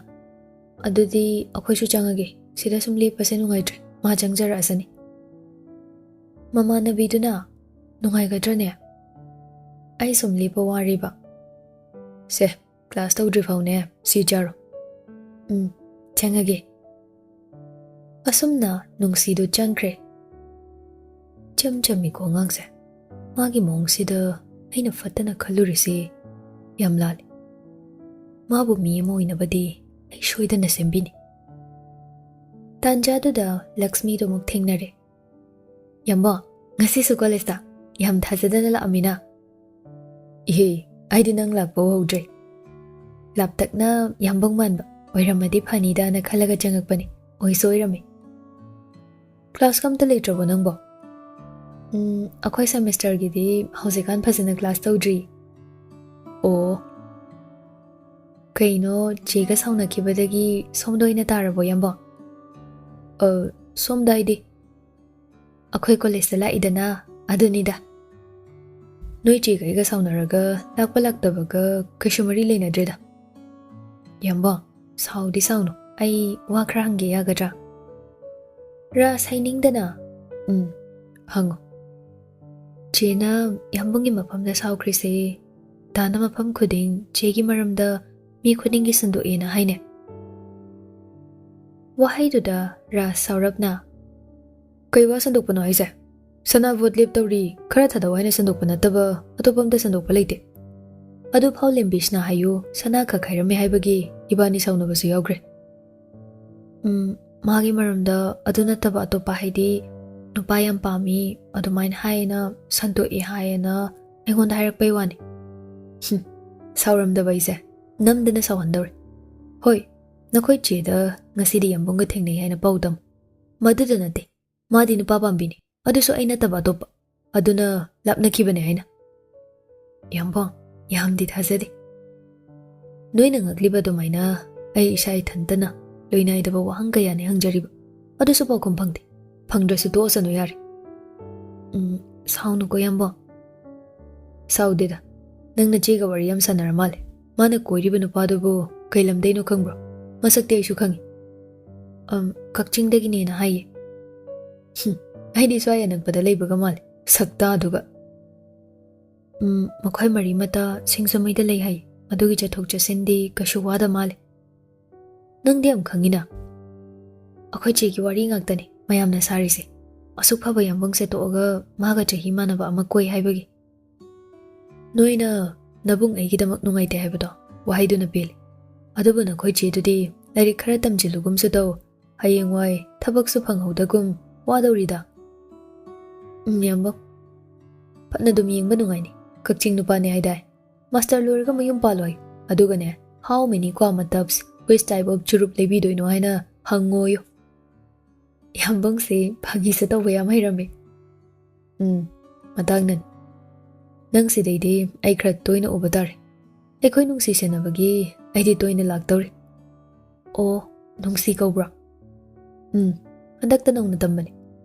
"ꯑꯗꯨꯗꯤ ꯑꯩꯈꯣꯏꯁꯨ ꯆꯪꯉꯒꯦ, ꯁꯤꯗ ꯁꯨꯝ ꯂꯦꯞꯄꯁꯦ ꯅꯨꯡꯉꯥꯏꯇ꯭ꯔꯦ, ꯃꯥ ꯆꯪꯖꯔꯛꯑꯁꯅꯤ꯫" ꯃꯃꯥꯟꯅꯕꯤꯗꯨꯅ, "ꯅꯨꯡꯉꯥꯏꯒꯗ꯭ꯔꯅꯦ? ꯑꯩ ꯁꯨꯝ ꯂꯦꯞꯄ ꯋꯥꯔꯤꯕ꯫" "ꯁꯦ, ꯀ꯭ꯂꯥꯁ ꯇꯧꯗ꯭ꯔꯤ ꯐꯥꯎꯅꯦ ꯁꯤ ꯆꯥꯔꯣ꯫" "ꯎꯝ, ꯆꯪꯉꯒꯦ꯫" ꯑꯁꯨꯝꯅ ꯅꯨꯡꯁꯤꯗꯨ ꯆꯪꯈ꯭ꯔꯦ꯫ ꯏꯆꯝ ꯆꯝꯃꯤꯀꯣ ꯑꯉꯥꯡꯁꯦ꯫ ꯃꯥꯒꯤ ꯃꯑꯣꯡꯁꯤꯗ ꯑꯩꯅ ꯐꯠꯇꯅ ꯈꯜꯂꯨꯔꯤꯁꯤ ꯌꯥꯝ ꯂꯥꯜꯂꯤ꯫ ꯃꯥꯕꯨ ꯃꯤ ꯑꯃ ꯑꯣꯏꯅꯕꯗꯤ ꯑꯩ ꯁꯣꯏꯗꯅ ꯁꯦꯝꯕꯤꯅꯤ꯫ ꯇꯥꯟꯖꯥꯗꯨꯗ ꯂꯛꯁꯃꯤꯗꯨ ꯑꯃꯨꯛ ꯊꯦꯡꯅꯔꯦ꯫ "ꯌꯥꯝꯕꯣ, ꯉꯁꯤꯁꯨ ꯀꯣꯂꯦꯖꯇ? ꯌꯥꯝ ꯊꯥꯖꯗꯅ ꯂꯥꯛꯑꯝꯃꯤꯅ꯫" "ꯏꯍꯦ, ꯑꯩꯗꯤ ꯅꯪ ꯂꯥꯛꯄ ꯎꯍꯧꯗ꯭ꯔꯦ꯫ ꯂꯥꯞꯇꯛꯅ ꯌꯥꯝꯕꯨꯡ ꯃꯥꯟꯕ ꯑꯣꯏꯔꯝꯃꯗꯤ ꯐꯅꯤꯗꯥꯅ ꯈꯜꯂꯒ ꯆꯪꯉꯛꯄꯅꯤ, ꯑꯣꯏꯁꯨ ꯑꯣꯏꯔꯝꯃꯤ꯫ ꯀ꯭ꯂꯥꯁꯀ ꯑꯝꯇ ꯂꯩꯇ꯭ꯔꯕꯣ ꯅꯪꯕꯣ?" "ꯎꯝ, ꯑꯩꯈꯣꯏ ꯁꯦꯃꯤꯁꯇꯔꯒꯤꯗꯤ ꯍꯧꯖꯤꯛꯀꯥꯟ ꯐꯖꯅ ꯀ꯭ꯂꯥꯁ ꯇꯧꯗ꯭ꯔꯤ꯫" "ꯑꯣ, ꯀꯩꯅꯣ, ꯆꯦꯒ ꯁꯥꯎꯅꯈꯤꯕꯗꯒꯤ ꯁꯣꯝꯗ ꯑꯣꯏꯅ ꯇꯥꯔꯕꯣ ꯏꯌꯥꯝꯕ?" "ꯑ, ꯁꯣꯝꯗ ꯍꯥꯏꯗꯤ?" "ꯑꯩꯈꯣꯏ ꯀꯣꯂꯦꯖꯇ ꯂꯥꯛꯏꯗꯅ, ꯑꯗꯨꯅꯤꯗ꯫ ꯅꯣꯏ ꯆꯦꯒ ꯑꯩꯒ ꯁꯥꯎꯅꯔꯒ ꯂꯥꯛꯄ ꯂꯥꯛꯇꯕꯒ ꯀꯩꯁꯨ ꯃꯔꯤ ꯂꯩꯅꯗ꯭ꯔꯦꯗ꯫" "ꯏꯌꯥꯝꯕ, ꯁꯥꯎꯗꯤ ꯁꯥꯎꯅꯨ, ꯑꯩ ꯋꯥ ꯈꯔ ꯍꯪꯒꯦ ꯌꯥꯒꯗ꯭ꯔꯥ?" ꯔꯥꯁ ꯍꯥꯏꯅꯤꯡꯗꯅ, "ꯎꯝ, ꯍꯪꯉꯨ꯫" "ꯆꯦꯅ ꯌꯥꯝꯕꯨꯡꯒꯤ ꯃꯐꯝꯗ ꯁꯥꯎꯈ꯭ꯔꯤꯁꯦ, ꯗꯥꯅ ꯃꯐꯝ ꯈꯨꯗꯤꯡ ꯆꯦꯒꯤ ꯃꯔꯝꯗ ꯃꯤ ꯈꯨꯗꯤꯡꯒꯤ ꯁꯟꯗꯣꯛꯑꯦꯅ ꯍꯥꯏꯅꯦ?" ꯋꯥꯍꯩꯗꯨꯗ ꯔꯥꯖ ꯁꯥꯎꯔꯞꯅ, "ꯀꯩ ꯋꯥ ꯁꯟꯗꯣꯛꯄꯅꯣ ꯍꯥꯏꯁꯦ? ꯁꯅꯥ ꯚꯣꯠ ꯂꯦꯞꯇꯧꯔꯤ, ꯈꯔ ꯊꯥꯗꯧ ꯍꯥꯏꯅ ꯁꯟꯗꯣꯛꯄ ꯅꯠꯇꯕ ꯑꯇꯣꯞꯄ ꯑꯝꯇ ꯁꯟꯗꯣꯛꯄ ꯂꯩꯇꯦ꯫ ꯑꯗꯨ ꯐꯥꯎ ꯂꯦꯝꯕꯤꯁꯅ ꯍꯥꯏꯌꯨ, ꯁꯅꯥ ꯈꯛ ꯍꯥꯏꯔꯝꯃꯦ ꯍꯥꯏꯕꯒꯤ ꯏꯕꯥꯅꯤ ꯁꯥꯎꯅꯕꯁꯨ ꯌꯥꯎꯈ꯭ꯔꯦ꯫ ꯎꯝ, ꯃꯥꯒꯤ ꯃꯔꯝꯗ ꯑꯗꯨ ꯅꯠꯇꯕ ꯑꯇꯣꯞꯄ, ꯍꯥꯏꯗꯤ ꯅꯨꯄꯥ ꯌꯥꯝ ꯄꯥꯝꯃꯤ ꯑꯗꯨꯃꯥꯏꯅ ꯍꯥꯏꯌꯦꯅ, ꯁꯟꯗꯣꯛꯑꯦ ꯍꯥꯏꯌꯦꯅ ꯑꯩꯉꯣꯟꯗ ꯍꯥꯏꯔꯛꯄꯩ ꯋꯥꯅꯤ꯫" ꯍꯨꯝ, ꯁꯥꯎꯔꯝꯗꯕ ꯑꯩꯁꯦ ꯅꯝꯗꯅ ꯁꯥꯎꯍꯟꯗꯧꯔꯦ꯫ "ꯍꯣꯏ, ꯅꯈꯣꯏ ꯆꯦꯗ ꯉꯁꯤꯗꯤ ꯌꯥꯝꯕꯨꯡꯒ ꯊꯦꯡꯅꯩ ꯍꯥꯏꯅ ꯄꯥꯎ ꯇꯝꯃꯨ꯫ ꯃꯗꯨꯗ ꯅꯠꯇꯦ, ꯃꯥꯗꯤ ꯅꯨꯄꯥ ꯄꯥꯝꯕꯤꯅꯤ, ꯑꯗꯨꯁꯨ ꯑꯩ ꯅꯠꯇꯕ ꯑꯇꯣꯞꯄ꯫ ꯑꯗꯨꯅ ꯂꯥꯞꯅꯈꯤꯕꯅꯦ ꯍꯥꯏꯅ꯫" "ꯌꯥꯝꯕꯨꯡ, ꯌꯥꯝꯗꯤ ꯊꯥꯖꯗꯦ꯫ ꯅꯣꯏꯅ ꯉꯛꯂꯤꯕ ꯑꯗꯨꯃꯥꯏꯅ ꯑꯩ ꯏꯁꯥ ꯏꯊꯟꯇꯅ ꯂꯣꯏꯅꯥꯏꯗꯕ ꯋꯥꯍꯪ ꯀꯌꯥꯅꯤ ꯍꯪꯖꯔꯤꯕ, ꯑꯗꯨꯁꯨ ꯄꯥꯎꯈꯨꯝ ꯐꯪꯗꯦ꯫ ꯐꯪꯗ꯭ꯔꯁꯨ ꯇꯣꯛꯑꯁꯅꯨ ꯌꯥꯔꯦ꯫" "ꯎꯝ, ꯁꯥꯎꯅꯨꯀꯣ ꯌꯥꯝꯕꯨꯡ꯫" "ꯁꯥꯎꯗꯦꯗ, ꯅꯪ ꯅꯆꯦꯒ ꯋꯥꯔꯤ ꯌꯥꯝ ꯁꯥꯟꯅꯔ ꯃꯥꯜꯂꯦ꯫ ꯃꯥꯅ ꯀꯣꯏꯔꯤꯕ ꯅꯨꯄꯥꯗꯨꯕꯨ ꯀꯩ ꯂꯝꯗꯩꯅꯣ ꯈꯪꯕ꯭ꯔꯣ? ꯃꯁꯛꯇꯤ ꯑꯩꯁꯨ ꯈꯪꯉꯤ꯫" "ꯑꯝ, ꯀꯛꯆꯤꯡꯗꯒꯤꯅꯦꯅ ꯍꯥꯏꯌꯦ꯫" "ꯍꯨꯝ, ꯑꯩꯗꯤ ꯁ꯭ꯋꯥꯏ ꯑꯅꯛꯄꯗ ꯂꯩꯕꯒ ꯃꯥꯜꯂꯦ, ꯁꯛꯇꯥꯗꯨꯒ꯫" "ꯎꯝ, ꯃꯈꯣꯏ ꯃꯔꯤ ꯃꯇꯥ ꯁꯤꯡꯖꯃꯩꯗ ꯂꯩ ꯍꯥꯏ, ꯑꯗꯨꯒꯤ ꯆꯠꯊꯣꯛ ꯆꯠꯁꯤꯟꯗꯤ ꯀꯩꯁꯨ ꯋꯥꯗ ꯃꯥꯜꯂꯦ꯫" "ꯅꯪꯗꯤ ꯌꯥꯝ ꯈꯪꯉꯤꯅ꯫" "ꯑꯩꯈꯣꯏ ꯆꯦꯒꯤ ꯋꯥꯔꯤ ꯉꯥꯛꯇꯅꯤ ꯃꯌꯥꯝꯅ ꯁꯥꯔꯤꯁꯦ꯫ ꯑꯁꯨꯛ ꯐꯕ ꯌꯥꯝꯕꯨꯡꯁꯦ ꯇꯣꯛꯑꯒ ꯃꯥꯒ ꯆꯍꯤ ꯃꯥꯟꯅꯕ ꯑꯃ ꯀꯣꯏ ꯍꯥꯏꯕꯒꯤ꯫" "ꯅꯣꯏꯅ ꯅꯕꯨꯡ ꯑꯩꯒꯤꯗꯃꯛ ꯅꯨꯡꯉꯥꯏꯇꯦ ꯍꯥꯏꯕꯗꯣ ꯋꯥꯍꯩꯗꯨꯅ ꯄꯦꯜꯂꯤ꯫ ꯑꯗꯨꯕꯨ ꯅꯈꯣꯏ ꯆꯦꯗꯨꯗꯤ ꯂꯥꯏꯔꯤꯛ ꯈꯔ ꯇꯝꯁꯤꯜꯂꯨꯒꯨꯝꯁꯨ ꯇꯧ, ꯍꯌꯦꯡꯋꯥꯏ ꯊꯕꯛꯁꯨ ꯐꯪꯍꯧꯗꯒꯨꯝ ꯋꯥꯗꯧꯔꯤꯗ꯫" "ꯎꯝ, ꯌꯥꯝꯕꯨꯡ, ꯐꯅ ꯑꯗꯨꯝ ꯌꯦꯡꯕ ꯅꯨꯡꯉꯥꯏꯅꯤ꯫ ꯀꯛꯆꯤꯡ ꯅꯨꯄꯥꯅꯤ ꯍꯥꯏꯗꯥꯏ? ꯃꯥꯁꯇꯔ ꯂꯣꯏꯔꯒ ꯃꯌꯨꯝ ꯄꯥꯜꯂꯣꯏ꯫ ꯑꯗꯨꯒꯅꯦ, how many ꯀ꯭ꯋꯥ ꯃꯇꯞꯁ, which type of ꯆꯨꯔꯨꯞ ꯂꯩꯕꯤꯗꯣꯏꯅꯣ ꯍꯥꯏꯅ ꯍꯪꯉꯣꯌꯨ꯫" ꯌꯥꯝꯕꯨꯡꯁꯦ ꯐꯥꯒꯤꯁꯦ ꯇꯧꯕ ꯌꯥꯝ ꯍꯩꯔꯝꯃꯦ꯫ "ꯎꯝ, ꯃꯇꯥꯡꯅꯅꯤ꯫ ꯅꯪ ꯁꯤꯗꯩꯗꯤ ꯑꯩ ꯈꯔ ꯇꯣꯏꯅ ꯎꯕ ꯇꯥꯔꯦ꯫ ꯑꯩꯈꯣꯏ ꯅꯨꯡꯁꯤ ꯁꯦꯟꯅꯕꯒꯤ ꯑꯩꯗꯤ ꯇꯣꯏꯅ ꯂꯥꯛꯇꯧꯔꯤ꯫" "ꯑꯣ, ꯅꯨꯡꯁꯤ ꯀꯧꯕ꯭ꯔꯣ?" "ꯎꯝ, ꯍꯟꯗꯛꯇ ꯅꯧꯅ ꯇꯝꯕꯅꯤ꯫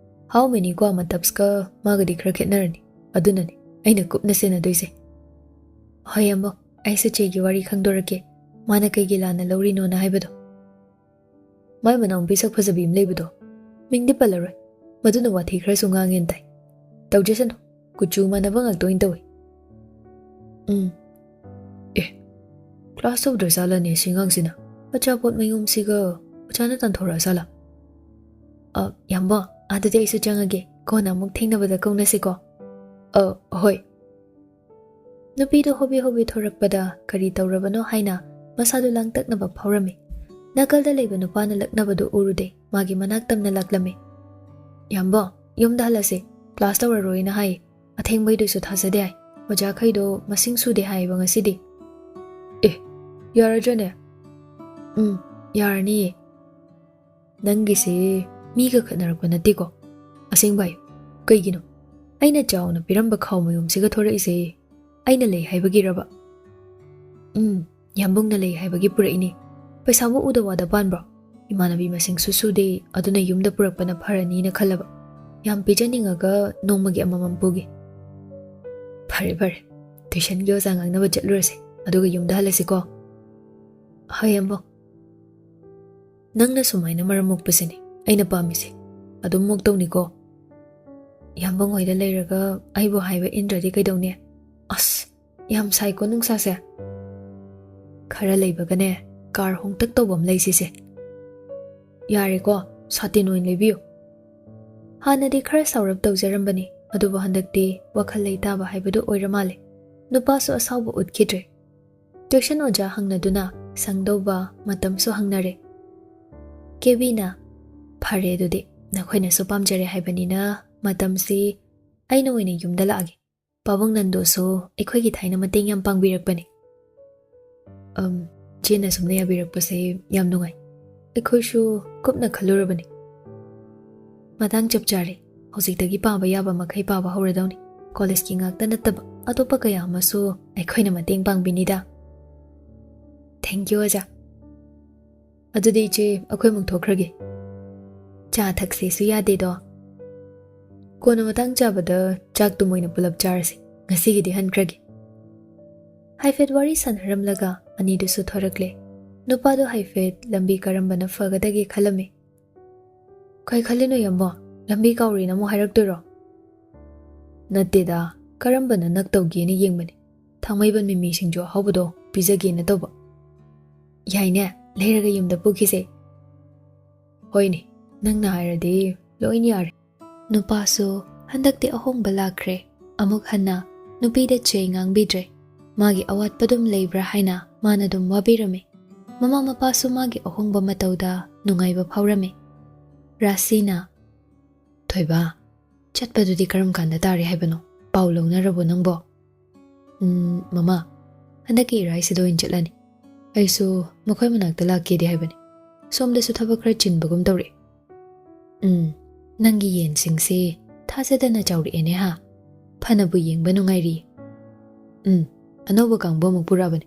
How many ꯀ꯭ꯋꯥ ꯃꯇꯞꯁꯀ ꯃꯥꯒꯗꯤ ꯈꯔ ꯈꯦꯠꯅꯔꯅꯤ꯫ ꯑꯗꯨꯅꯅꯤ ꯑꯩꯅ ꯀꯨꯞꯅ ꯁꯦꯟꯅꯗꯣꯏꯁꯦ꯫" "ꯍꯣꯏ ꯌꯥꯝꯕꯨꯡ, ꯑꯩꯁꯨ ꯆꯦꯒꯤ ꯋꯥꯔꯤ ꯈꯪꯗꯣꯔꯛꯀꯦ, ꯃꯥꯅ ꯀꯩꯒꯤ ꯂꯥꯟꯅ ꯂꯧꯔꯤꯅꯣꯅ ꯍꯥꯏꯕꯗꯣ꯫" "ꯃꯥꯏ ꯃꯅꯥꯎꯅꯨꯄꯤ ꯁꯛ ꯐꯖꯕꯤ ꯑꯃ ꯂꯩꯕꯗꯣ, ꯃꯤꯡꯗꯤ ꯄꯜꯂꯔꯣꯏ, ꯃꯗꯨꯅ ꯋꯥꯊꯤ ꯈꯔꯁꯨ ꯉꯥꯡꯉꯦꯅ ꯇꯥꯏ꯫ ꯇꯧꯖꯁꯅꯨ, ꯀꯨꯆꯨ ꯃꯥꯟꯅꯕ ꯉꯥꯛꯇ ꯑꯣꯏꯅ ꯇꯧꯏ꯫" "ꯎꯝ꯫ ꯑꯦ, ꯀ꯭ꯂꯥꯁ ꯇꯧꯗ꯭ꯔꯖꯥꯠꯂꯅꯦ ꯁꯤ ꯑꯉꯥꯡꯁꯤꯅ? ꯑꯆꯥꯄꯣꯠ ꯃꯌꯨꯝꯁꯤꯒ ꯑꯣꯖꯥꯅ ꯇꯥꯟꯊꯣꯔꯛꯑ ꯖꯥꯠꯂꯥ? "ꯑ, ꯌꯥꯝꯕꯣ, ꯑꯗꯨꯗꯤ ꯑꯩꯁꯨ ꯆꯪꯉꯒꯦ, ꯀꯣꯟꯅ ꯑꯃꯨꯛ ꯊꯦꯡꯅꯕꯗ ꯀꯧꯅꯁꯤꯀꯣ꯫" "ꯑ, ꯍꯣꯏ꯫" ꯅꯨꯄꯤꯗꯣ ꯍꯣꯕꯦ ꯍꯣꯕꯦ ꯊꯣꯔꯛꯄꯗ ꯀꯔꯤ ꯇꯧꯔꯕꯅꯣ ꯍꯥꯏꯅ ꯃꯁꯥꯗꯨ ꯂꯥꯡꯇꯛꯅꯕ ꯐꯥꯎꯔꯝꯃꯤ꯫ ꯅꯥꯀꯜꯗ ꯂꯩꯕ ꯅꯨꯄꯥꯅ ꯂꯛꯅꯕꯗꯨ ꯎꯔꯨꯗꯦ, ꯃꯥꯒꯤ ꯃꯅꯥꯛ ꯇꯝꯅ ꯂꯥꯛꯂꯝꯃꯤ꯫ "ꯌꯥꯝꯕꯣ, ꯌꯨꯝꯗ ꯍꯜꯂꯁꯤ, ꯀ꯭ꯂꯥꯁ ꯇꯧꯔꯔꯣꯏꯅ ꯍꯥꯏ꯫ ꯑꯊꯦꯡꯕꯩꯗꯨꯁꯨ ꯊꯥꯖꯗꯦ ꯍꯥꯏ꯫ ꯑꯣꯖꯥꯈꯩꯗꯣ ꯃꯁꯤꯡ ꯁꯨꯗꯦ ꯍꯥꯏꯌꯦꯕ ꯉꯁꯤꯗꯤ꯫" "ꯑꯦ, ꯌꯥꯔꯗ꯭ꯔꯅꯦ?" "ꯎꯝ, ꯌꯥꯔꯅꯤꯌꯦ꯫" "ꯅꯪꯒꯤꯁꯦ ꯃꯤꯒ ꯈꯠꯅꯔꯛꯄ ꯅꯠꯇꯦꯀꯣ? ꯑꯁꯦꯡꯕ ꯍꯥꯏꯌꯨ, ꯀꯩꯒꯤꯅꯣ? ꯑꯩꯅ ꯆꯥꯎꯅ ꯄꯤꯔꯝꯕ ꯈꯥꯎ ꯃꯌꯨꯝꯁꯤꯒ ꯊꯣꯔꯛꯏꯁꯦ ꯑꯩꯅ ꯂꯩ ꯍꯥꯏꯕꯒꯤꯔꯕ?" "ꯎꯝ, ꯌꯥꯝꯕꯨꯡꯅ ꯂꯩ ꯍꯥꯏꯕꯒꯤ ꯄꯨꯔꯛꯏꯅꯦ꯫ ꯄꯩꯁꯥꯕꯨ ꯎꯗ ꯋꯥꯗ ꯄꯥꯟꯕ꯭ꯔꯣ? ꯏꯃꯥꯟꯅꯕꯤ ꯃꯁꯤꯡꯁꯨ ꯁꯨꯗꯦ, ꯑꯗꯨꯅ ꯌꯨꯝꯗ ꯄꯨꯔꯛꯄꯅ ꯐꯔꯅꯤꯅ ꯈꯜꯂꯕ꯫ ꯌꯥꯝ ꯄꯤꯖꯅꯤꯡꯉꯒ ꯅꯣꯡꯃꯒꯤ ꯑꯃꯃꯝ ꯄꯨꯒꯦ꯫" "ꯐꯔꯦ, ꯐꯔꯦ꯫ ꯇ꯭ꯌꯨꯁꯟꯒꯤ ꯑꯣꯖꯥ ꯉꯥꯡꯅꯕ ꯆꯠꯂꯨꯔꯁꯦ, ꯑꯗꯨꯒ ꯌꯨꯝꯗ ꯍꯜꯂꯁꯤꯀꯣ꯫" "ꯍꯣꯏ, ꯌꯥꯝꯕꯨꯡ꯫" "ꯅꯪꯅ ꯁꯨꯃꯥꯏꯅ ꯃꯔꯝ ꯃꯣꯛꯄꯁꯤꯅꯤ ꯑꯩꯅ ꯄꯥꯝꯃꯤꯁꯦ꯫ ꯑꯗꯨꯝ ꯃꯣꯛꯇꯧꯅꯤꯀꯣ꯫ ꯌꯥꯝꯕꯨꯡ ꯍꯣꯏꯗ ꯂꯩꯔꯒ ꯑꯩꯕꯨ ꯍꯥꯏꯕ ꯏꯟꯗ꯭ꯔꯗꯤ ꯀꯩꯗꯧꯅꯤ? ꯑꯁ, ꯌꯥꯝ ꯁꯥꯏꯀꯣ ꯅꯨꯡꯁꯥꯁꯦ꯫" "ꯈꯔ ꯂꯩꯕꯒꯅꯦ, ꯀꯥꯔ ꯍꯣꯡꯇꯛ ꯇꯧꯕ ꯑꯃ ꯂꯩꯁꯤꯁꯦ꯫" "ꯌꯥꯔꯦꯀꯣ, ꯁꯥꯇꯤꯟ ꯑꯣꯏꯅ ꯂꯩꯕꯤꯌꯨ꯫" ꯍꯥꯟꯅꯗꯤ ꯈꯔ ꯁꯥꯎꯔꯞ ꯇꯧꯖꯔꯝꯕꯅꯤ, ꯑꯗꯨꯕꯨ ꯍꯟꯗꯛꯇꯤ ꯋꯥꯈꯜ ꯂꯩꯇꯥꯕ ꯍꯥꯏꯕꯗꯨ ꯑꯣꯏꯔ ꯃꯥꯜꯂꯦ꯫ ꯅꯨꯄꯥꯁꯨ ꯑꯁꯥꯎꯕ ꯎꯠꯈꯤꯗ꯭ꯔꯦ꯫ ꯇ꯭ꯌꯨꯁꯟ ꯑꯣꯖꯥ ꯍꯪꯅꯗꯨꯅ ꯁꯪꯗꯧꯕ ꯃꯇꯝꯁꯨ ꯍꯪꯅꯔꯦ꯫ ꯀꯦꯕꯤꯅ, "ꯐꯔꯦ ꯑꯗꯨꯗꯤ, ꯅꯈꯣꯏꯅꯁꯨ ꯄꯥꯝꯖꯔꯦ ꯍꯥꯏꯕꯅꯤꯅ ꯃꯇꯝꯁꯤ ꯑꯩꯅ ꯑꯣꯏꯅ ꯌꯨꯝꯗ ꯂꯥꯛꯑꯒꯦ꯫ ꯄꯥꯕꯨꯡ ꯅꯟꯗꯣꯁꯨ ꯑꯩꯈꯣꯏꯒꯤ ꯊꯥꯏꯅ ꯃꯇꯦꯡ ꯌꯥꯝ ꯄꯥꯡꯕꯤꯔꯛꯄꯅꯤ꯫" "ꯑꯝ, ꯆꯦꯅ ꯁꯨꯝꯅ ꯌꯥꯕꯤꯔꯛꯄꯁꯦ ꯌꯥꯝ ꯅꯨꯡꯉꯥꯏ꯫ ꯑꯩꯈꯣꯏꯁꯨ ꯀꯨꯞꯅ ꯈꯜꯂꯨꯔꯕꯅꯤ꯫ ꯃꯇꯥꯡ ꯆꯞ ꯆꯥꯔꯦ꯫ ꯍꯧꯖꯤꯛꯇꯒꯤ ꯄꯥꯕ ꯌꯥꯕ ꯃꯈꯩ ꯄꯥꯕ ꯍꯧꯔꯗꯧꯅꯤ꯫ ꯀꯣꯂꯦꯖꯀꯤ ꯉꯥꯛꯇ ꯅꯠꯇꯕ ꯑꯇꯣꯞꯄ ꯀꯌꯥ ꯑꯃꯁꯨ ꯑꯩꯈꯣꯏꯅ ꯃꯇꯦꯡ ꯄꯥꯡꯕꯤꯅꯤꯗ꯫" "Thank you, ꯑꯣꯖꯥ꯫ ꯑꯗꯨꯗꯤ ꯏꯆꯦ, ꯑꯩꯈꯣꯏ ꯑꯃꯨꯛ ꯊꯣꯛꯈ꯭ꯔꯒꯦ꯫ ꯆꯥ ꯊꯛꯁꯦꯁꯨ ꯌꯥꯗꯦꯗꯣ꯫ ꯀꯣꯟꯅ ꯃꯇꯥꯡ ꯆꯥꯕꯗ ꯆꯥꯛꯇꯨ ꯃꯣꯏꯅ ꯄꯨꯂꯞ ꯆꯥꯔꯁꯤ꯫ ꯉꯁꯤꯒꯤꯗꯤ ꯍꯟꯈ꯭ꯔꯒꯦ꯫" ꯍꯥꯏꯐꯦꯠ ꯋꯥꯔꯤ ꯁꯥꯟꯅꯔꯝꯂꯒ ꯑꯅꯤꯗꯨꯁꯨ ꯊꯣꯔꯛꯂꯦ꯫ ꯅꯨꯄꯥꯗꯣ ꯍꯥꯏꯐꯦꯠ ꯂꯝꯕꯤ ꯀꯔꯝꯕꯅ ꯐꯒꯗꯒꯦ ꯈꯜꯂꯝꯃꯤ꯫ "ꯀꯩ ꯈꯜꯂꯤꯅꯣ ꯌꯥꯝꯕꯣ? ꯂꯝꯕꯤ ꯀꯥꯎꯔꯦꯅ ꯑꯃꯨꯛ ꯍꯥꯏꯔꯛꯇꯣꯏꯔꯣ?" "ꯅꯠꯇꯦꯗ, ꯀꯔꯝꯕꯅ ꯅꯛꯇꯧꯒꯦꯅ ꯌꯦꯡꯕꯅꯤ꯫ ꯊꯥꯡꯃꯩꯕꯟ ꯃꯤꯃꯤ ꯁꯤꯡꯖꯨ ꯑꯍꯥꯎꯕꯗꯣ ꯄꯤꯖꯒꯦꯅ ꯇꯧꯕ꯫" "ꯌꯥꯏꯅꯦ, ꯂꯩꯔꯒ ꯌꯨꯝꯗ ꯄꯨꯈꯤꯁꯦ꯫ "ꯍꯣꯏꯅꯦ, ꯅꯪꯅ ꯍꯥꯏꯔꯗꯤ ꯂꯣꯏꯅ ꯌꯥꯔꯦ"꯫ ꯅꯨꯄꯥꯁꯨ ꯍꯟꯗꯛꯇꯤ ꯑꯍꯣꯡꯕ ꯂꯥꯛꯈ꯭ꯔꯦ꯫ ꯑꯃꯨꯛ ꯍꯟꯅ ꯅꯨꯄꯤꯗ ꯆꯦ ꯉꯥꯡꯕꯤꯗ꯭ꯔꯦ꯫ ꯃꯥꯒꯤ ꯑꯋꯥꯠꯄꯗꯨꯝ ꯂꯩꯕ꯭ꯔꯥ ꯍꯥꯏꯅ ꯃꯥꯅ ꯑꯗꯨꯝ ꯋꯥꯕꯤꯔꯝꯃꯤ꯫ ꯃꯃꯥ ꯃꯄꯥꯁꯨ ꯃꯥꯒꯤ ꯑꯍꯣꯡꯕ ꯃꯇꯧꯗ ꯅꯨꯡꯉꯥꯏꯕ ꯐꯥꯎꯔꯝꯃꯤ꯫ ꯔꯥꯁꯤꯅ, "ꯊꯣꯏꯕ, ꯆꯠꯄꯗꯨꯗꯤ ꯀꯔꯝ ꯀꯥꯟꯗ ꯇꯥꯔꯦ ꯍꯥꯏꯕꯅꯣ? ꯄꯥꯎ ꯂꯧꯅꯔꯕꯣ ꯅꯪꯕꯣ?" "ꯎꯝ, ꯃꯃꯥ, ꯍꯟꯗꯛꯀꯤ ꯏꯔꯥꯏꯁꯤꯗ ꯑꯣꯏꯅ ꯆꯠꯂꯅꯤ꯫ ꯑꯩꯁꯨ ꯃꯈꯣꯏ ꯃꯅꯥꯛꯇ ꯂꯥꯛꯀꯦꯗꯤ ꯍꯥꯏꯕꯅꯤ꯫ ꯁꯣꯝꯗꯁꯨ ꯊꯕꯛ ꯈꯔ ꯆꯤꯟꯕꯒꯨꯝ ꯇꯧꯔꯛꯑꯦ"꯫ "ꯎꯝ, ꯅꯪꯒꯤ ꯌꯦꯟꯁꯤꯡꯁꯤ ꯊꯥꯖꯗꯅ ꯆꯥꯎꯔꯛꯑꯦꯅꯦ ꯍꯥ? ꯐꯅꯕꯨ ꯌꯦꯡꯕ ꯅꯨꯡꯉꯥꯏꯔꯤ"꯫ "ꯎꯝ, ꯑꯅꯧꯕ ꯀꯥꯡꯕꯨ ꯑꯃꯨꯛ ꯄꯨꯔꯛꯑꯕꯅꯤ꯫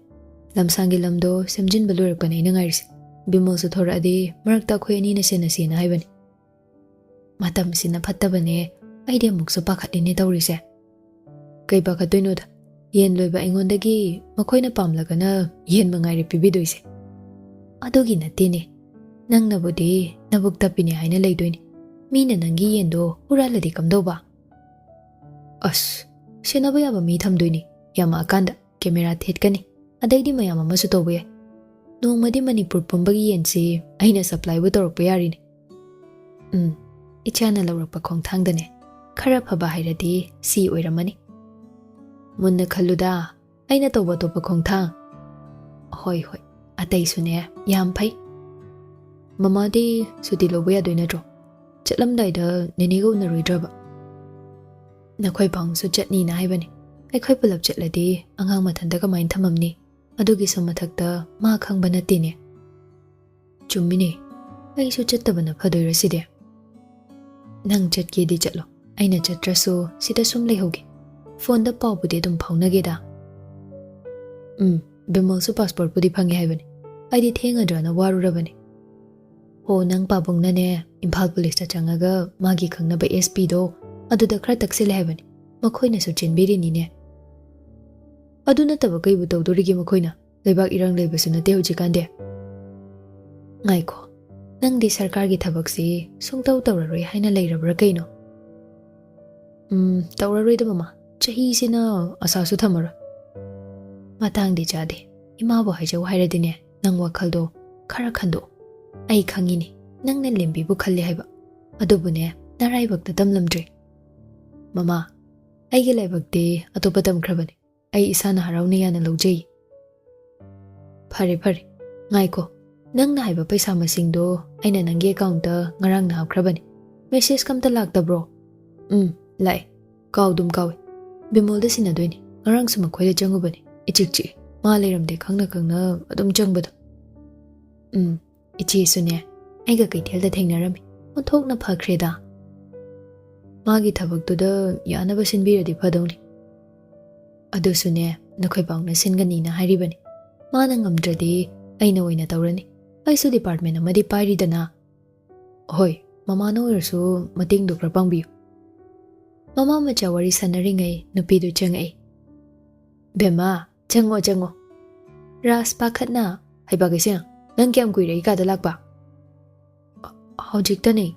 ꯂꯝꯁꯥꯡꯒꯤ ꯂꯝꯗꯣ ꯁꯦꯝꯖꯤꯟꯕ ꯂꯣꯏꯔꯛꯄꯅꯦ ꯑꯩꯅ ꯉꯥꯏꯔꯤꯁꯦ꯫ ꯕꯤꯃꯣꯜꯁꯨ ꯊꯣꯔꯛꯑꯗꯤ ꯃꯔꯛꯇ ꯑꯩꯈꯣꯏ ꯑꯅꯤꯅ ꯁꯦꯟꯅꯁꯦꯅ ꯍꯥꯏꯕꯅꯤ"꯫ "ꯃꯇꯝꯁꯤꯅ ꯐꯠꯇꯕꯅꯦ, ꯑꯩꯗꯤ ꯑꯃꯨꯛꯁꯨ ꯄꯥꯈꯠꯂꯤꯅꯦ ꯇꯧꯔꯤꯁꯦ"꯫ "ꯀꯩ ꯄꯥꯈꯠꯇꯣꯏꯅꯣꯗ? ꯌꯦꯟ ꯂꯣꯏꯕ ꯑꯩꯉꯣꯟꯗꯒꯤ ꯃꯈꯣꯏꯅ ꯄꯥꯝꯂꯒꯅ ꯌꯦꯟ ꯃꯉꯥꯏꯔꯦ ꯄꯤꯕꯤꯗꯣꯏꯁꯦ"꯫ "ꯑꯗꯨꯒꯤ ꯅꯠꯇꯦꯅꯦ, ꯅꯪꯅꯕꯨꯗꯤ ꯅꯕꯨꯛ ꯇꯞꯄꯤꯅꯦ ꯍꯥꯏꯅ ꯂꯩꯗꯣꯏꯅꯤ꯫ ꯃꯤꯅ ꯅꯪꯒꯤ ꯌꯦꯟꯗꯣ ꯍꯨꯔꯥꯜꯂꯗꯤ ꯀꯝꯗꯧꯕ?" "ꯑꯁ, ꯁꯦꯟꯅꯕ ꯌꯥꯕ ꯃꯤ ꯊꯝꯗꯣꯏꯅꯤ꯫ ꯌꯥꯝꯃꯛꯑꯀꯥꯟꯗ ꯀꯦꯃꯦꯔꯥ ꯊꯦꯠꯀꯅꯤ, ꯑꯗꯩꯗꯤ ꯃꯌꯥꯝ ꯑꯃꯁꯨ ꯇꯧꯕ ꯌꯥꯏ꯫ ꯅꯣꯡꯃꯗꯤ ꯃꯅꯤꯄꯨꯔ ꯄꯨꯝꯕꯒꯤ ꯌꯦꯟꯁꯤ ꯑꯩꯅ ꯁꯄ꯭ꯂꯥꯏꯕꯨ ꯇꯧꯔꯛꯄ ꯌꯥꯔꯤꯅꯦ"꯫ "ꯎꯝ, ꯏꯆꯥꯅ ꯂꯧꯔꯛꯄ ꯈꯣꯡꯊꯥꯡꯗꯅꯦ꯫ ꯈꯔ ꯐꯕ ꯍꯥꯏꯔꯗꯤ ꯁꯤ ꯑꯣꯏꯔꯝꯃꯅꯤ"꯫ "ꯃꯨꯟꯅ ꯈꯜꯂꯨꯗ, ꯑꯩꯅ ꯇꯧꯕ ꯑꯇꯣꯞꯄ ꯈꯣꯡꯊꯥꯡ"꯫ "ꯍꯣꯏ, ꯍꯣꯏ, ꯑꯇꯩꯁꯨꯅꯦ, ꯌꯥꯝ ꯐꯩ"꯫ "ꯃꯃꯥꯗꯤ ꯁꯨꯇꯤ ꯂꯧꯕ ꯌꯥꯗꯣꯏ ꯅꯠꯇ꯭ꯔꯣ? ꯆꯠꯂꯝꯗꯥꯏꯗ ꯅꯦꯅꯦꯒ ꯎꯅꯔꯣꯏꯗ꯭ꯔꯕ?" "ꯅꯈꯣꯏ ꯄꯥꯎꯁꯨ ꯆꯠꯅꯤꯅ ꯍꯥꯏꯕꯅꯤ꯫ ꯑꯩꯈꯣꯏ ꯄꯨꯂꯞ ꯆꯠꯂꯗꯤ ꯑꯉꯥꯡ ꯃꯊꯟꯇ ꯀꯃꯥꯏꯅ ꯊꯝꯃꯝꯅꯤ? ꯑꯗꯨꯒꯤꯁꯨ ꯃꯊꯛꯇ ꯃꯥ ꯈꯪꯕ ꯅꯠꯇꯦꯅꯦ"꯫ "ꯆꯨꯝꯃꯤꯅꯦ, ꯑꯩꯁꯨ ꯆꯠꯇꯕꯅ ꯐꯗꯣꯏꯔ ꯁꯤꯗꯤ?" "ꯅꯪ ꯆꯠꯀꯦꯗꯤ ꯆꯠꯂꯣ, ꯑꯩꯅ ꯆꯠꯇ꯭ꯔꯁꯨ ꯁꯤꯗ ꯁꯨꯝ ꯂꯩꯍꯧꯒꯦ꯫ ꯐꯣꯟꯗ ꯄꯥꯎꯕꯨꯗꯤ ꯑꯗꯨꯝ ꯐꯥꯎꯅꯒꯦꯗ"꯫ "ꯎꯝ, ꯕꯤꯃꯜꯁꯨ ꯄꯥꯁꯄꯣꯔꯠꯄꯨꯗꯤ ꯐꯪꯉꯦ ꯍꯥꯏꯕꯅꯤ꯫ ꯑꯩꯗꯤ ꯊꯦꯡꯉꯗ꯭ꯔꯅ ꯋꯥꯔꯨꯔꯕꯅꯤ"꯫ "ꯍꯣ, ꯅꯪ ꯄꯥꯕꯨꯡꯅꯅꯦ, ꯏꯝꯐꯥꯜ ꯄꯨꯂꯤꯁꯇ ꯆꯪꯉꯒ ꯃꯥꯒꯤ ꯈꯪꯅꯕ ꯑꯦꯁ ꯄꯤꯗꯣ ꯑꯗꯨꯗ ꯈꯔ ꯇꯛꯁꯤꯜꯂꯦ ꯍꯥꯏꯕꯅꯤ꯫ ꯃꯈꯣꯏꯅꯁꯨ ꯆꯦꯟꯕꯤꯔꯤꯅꯤꯅꯦ"꯫ "ꯑꯗꯨ ꯅꯠꯇꯕ ꯀꯩꯕꯨ ꯇꯧꯗꯣꯔꯤꯒꯦ ꯃꯈꯣꯏꯅ? ꯂꯩꯕꯥꯛ ꯏꯔꯥꯡ ꯂꯩꯕꯁꯨ ꯅꯠꯇꯦ ꯍꯧꯖꯤꯛꯀꯥꯟꯗꯤ"꯫ "ꯉꯥꯏꯈꯣ, ꯅꯪꯗꯤ ꯁꯔꯀꯥꯔꯒꯤ ꯊꯕꯛꯁꯤ ꯁꯨꯡꯇꯧ ꯇꯧꯔꯔꯣꯏ ꯍꯥꯏꯅ ꯂꯩꯔꯕ꯭ꯔꯥ ꯀꯩꯅꯣ?" "ꯎꯝ, ꯇꯧꯔꯔꯣꯏꯗ ꯃꯃꯥ, ꯆꯍꯤꯁꯤꯅ ꯑꯁꯥꯁꯨ ꯊꯝꯃꯔꯣꯏ"꯫ "ꯃꯇꯥꯡꯗꯤ ꯆꯥꯗꯦ꯫ ꯏꯃꯥꯕꯨ ꯍꯥꯏꯖꯧ ꯍꯥꯏꯔꯗꯤꯅꯦ, ꯅꯪ ꯋꯥꯈꯜꯗꯣ ꯈꯔ ꯈꯟꯗꯣꯛꯑꯣ꯫ ꯑꯩ ꯈꯪꯉꯤꯅꯦ, ꯅꯪꯅ ꯂꯦꯝꯕꯤꯕꯨ ꯈꯜꯂꯤ ꯍꯥꯏꯕ꯫ ꯑꯗꯨꯕꯨꯅꯦ, ꯅꯔꯥꯏꯕꯛꯇ ꯇꯝꯂꯝꯗ꯭ꯔꯦ꯫ ꯃꯃꯥ, ꯑꯩꯒꯤ ꯂꯥꯏꯕꯛꯇꯤ ꯑꯇꯣꯞꯄ ꯇꯝꯈ꯭ꯔꯕꯅꯤ꯫ ꯑꯩ ꯏꯁꯥꯅ ꯍꯔꯥꯎꯅ ꯌꯥꯅ ꯂꯧꯖꯩ꯫ ꯐꯔꯦ, ꯐꯔꯦ꯫ ꯉꯥꯏꯈꯣ꯫ ꯅꯪꯅ ꯍꯥꯏꯕ ꯄꯩꯁꯥ ꯃꯁꯤꯡꯗꯣ ꯑꯩꯅ ꯅꯪꯒꯤ ꯑꯦꯀꯥꯎꯟꯇ ꯉꯔꯥꯡꯅ ꯍꯥꯞꯈ꯭ꯔꯕꯅꯤ꯫ ꯃꯦꯁꯦꯖꯀ ꯑꯝꯇ ꯂꯥꯛꯇꯕ꯭ꯔꯣ? ꯎꯝ, ꯂꯥꯛꯑꯦ꯫ ꯀꯥꯎꯗꯨꯝ ꯀꯥꯎꯏ꯫ ꯕꯤꯃꯣꯜꯗ ꯁꯤꯟꯅꯗꯣꯏꯅꯤ꯫ ꯉꯔꯥꯡꯁꯨ ꯃꯈꯣꯏꯗ ꯆꯪꯉꯨꯕꯅꯤ꯫ ꯏꯆꯤꯛ ꯆꯤꯛꯏ꯫ ꯃꯥ ꯂꯩꯔꯝꯗꯦ ꯈꯪꯅ ꯈꯪꯅ ꯑꯗꯨꯝ ꯆꯪꯕꯗꯣ꯫ ꯎꯝ, ꯏꯆꯦꯁꯨꯅꯦ, ꯑꯩꯒ ꯀꯩꯊꯦꯜꯗ ꯊꯦꯡꯅꯔꯝꯃꯤ꯫ ꯑꯣꯟꯊꯣꯛꯅ ꯐꯈ꯭ꯔꯦꯗ꯫ ꯃꯥꯒꯤ ꯊꯕꯛꯇꯨꯗ ꯌꯥꯅꯕ ꯁꯤꯟꯕꯤꯔꯗꯤ ꯐꯗꯧꯅꯤ꯫ ꯑꯗꯨꯁꯨꯅꯦ, ꯅꯈꯣꯏ ꯄꯥꯎꯅ ꯁꯤꯟꯒꯅꯤꯅ ꯍꯥꯏꯔꯤꯕꯅꯤ꯫ ꯃꯥꯅ ꯉꯝꯗ꯭ꯔꯗꯤ ꯑꯩꯅ ꯑꯣꯏꯅ ꯇꯧꯔꯅꯤ꯫ ꯑꯩꯁꯨ ꯗꯤꯄꯥꯔꯠꯃꯦꯟ ꯑꯃꯗꯤ ꯄꯥꯏꯔꯤꯗꯅ꯫ ꯍꯣꯏ, ꯃꯃꯥꯅ ꯑꯣꯏꯔꯁꯨ ꯃꯇꯦꯡꯗꯣ ꯈꯔ ꯄꯥꯡꯕꯤꯌꯨ꯫ ꯃꯃꯥ ꯃꯆꯥ ꯋꯥꯔꯤ ꯁꯥꯟꯅꯔꯤꯉꯩ ꯅꯨꯄꯤꯗꯨ ꯆꯪꯉꯛꯏ꯫ "ꯕꯦꯝꯃ, ꯆꯪꯉꯣ, ꯆꯪꯉꯣ꯫" ꯔꯥꯖ ꯄꯥꯈꯠꯅ, "ꯍꯩꯕꯥ ꯀꯩꯁꯦꯡ, ꯅꯪ ꯀꯌꯥꯝ ꯀꯨꯏꯔꯦ ꯑꯩ ꯀꯥꯗ ꯂꯥꯛꯄ?" "ꯍꯧꯖꯤꯛꯇꯅꯦ꯫"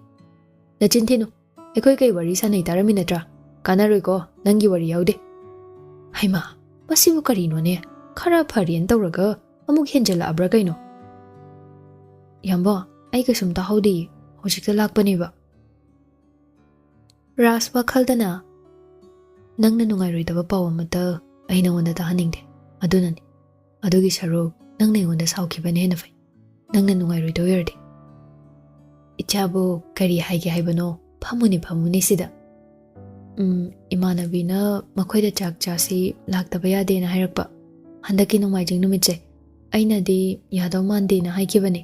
"ꯅꯆꯤꯟ ꯊꯤꯅꯨ꯫ ꯑꯩꯈꯣꯏ ꯀꯩ ꯋꯥꯔꯤ ꯁꯥꯟꯅꯩ ꯇꯥꯔꯝꯃꯤ ꯅꯠꯇ꯭ꯔꯥ? ꯀꯥꯟꯅꯔꯣꯏꯀꯣ, ꯅꯪꯒꯤ ꯋꯥꯔꯤ ꯌꯥꯎꯗꯦ꯫" "ꯍꯩꯃꯥ, ꯃꯁꯤꯕꯨ ꯀꯔꯤꯅꯣꯅꯦ? ꯈꯔ ꯐꯔꯦꯅ ꯇꯧꯔꯒ ꯑꯃꯨꯛ ꯍꯦꯟꯖꯜꯂꯛꯑꯕ꯭ꯔꯥ ꯀꯩꯅꯣ?" "ꯌꯥꯝꯕꯣ, ꯑꯩ ꯀꯩꯁꯨꯝ ꯇꯥꯍꯧꯗꯤꯌꯦ, ꯍꯧꯖꯤꯛꯇ ꯂꯥꯛꯄꯅꯦꯕ꯫" ꯔꯥꯖ ꯋꯥꯈꯜꯗꯅ, "ꯅꯪꯅ ꯅꯨꯡꯉꯥꯏꯔꯣꯏꯗꯕ ꯄꯥꯎ ꯑꯃꯠꯇ ꯑꯩ ꯅꯉꯣꯟꯗ ꯇꯥꯍꯟꯅꯤꯡꯗꯦ꯫ ꯑꯗꯨꯅꯅꯤ꯫ ꯑꯗꯨꯒꯤ ꯁꯔꯨꯛ ꯅꯪꯅ ꯑꯩꯉꯣꯟꯗ ꯁꯥꯎꯈꯤꯕꯅ ꯍꯦꯟꯅ ꯐꯩ, ꯅꯪꯅ ꯅꯨꯡꯉꯥꯏꯔꯣꯏꯗꯣꯏ ꯑꯣꯏꯔꯗꯤ꯫" "ꯏꯆꯥꯕꯨ ꯀꯔꯤ ꯍꯥꯏꯒꯦ ꯍꯥꯏꯕꯅꯣ? ꯐꯝꯃꯨꯅꯦ, ꯐꯝꯃꯨꯅꯦ ꯁꯤꯗ꯫" "ꯎꯝ, ꯏꯃꯥꯟꯅꯕꯤꯅ ꯃꯈꯣꯏꯗ ꯆꯥꯛ ꯆꯥꯁꯤ ꯂꯥꯛꯇꯕ ꯌꯥꯗꯦꯅ ꯍꯥꯏꯔꯛꯄ꯫ ꯍꯟꯗꯛꯀꯤ ꯅꯣꯡꯃꯥꯏꯖꯤꯡ ꯅꯨꯃꯤꯠꯁꯦ꯫ ꯑꯩꯅꯗꯤ ꯌꯥꯗꯧ ꯃꯥꯟꯗꯦꯅ ꯍꯥꯏꯈꯤꯕꯅꯤ꯫"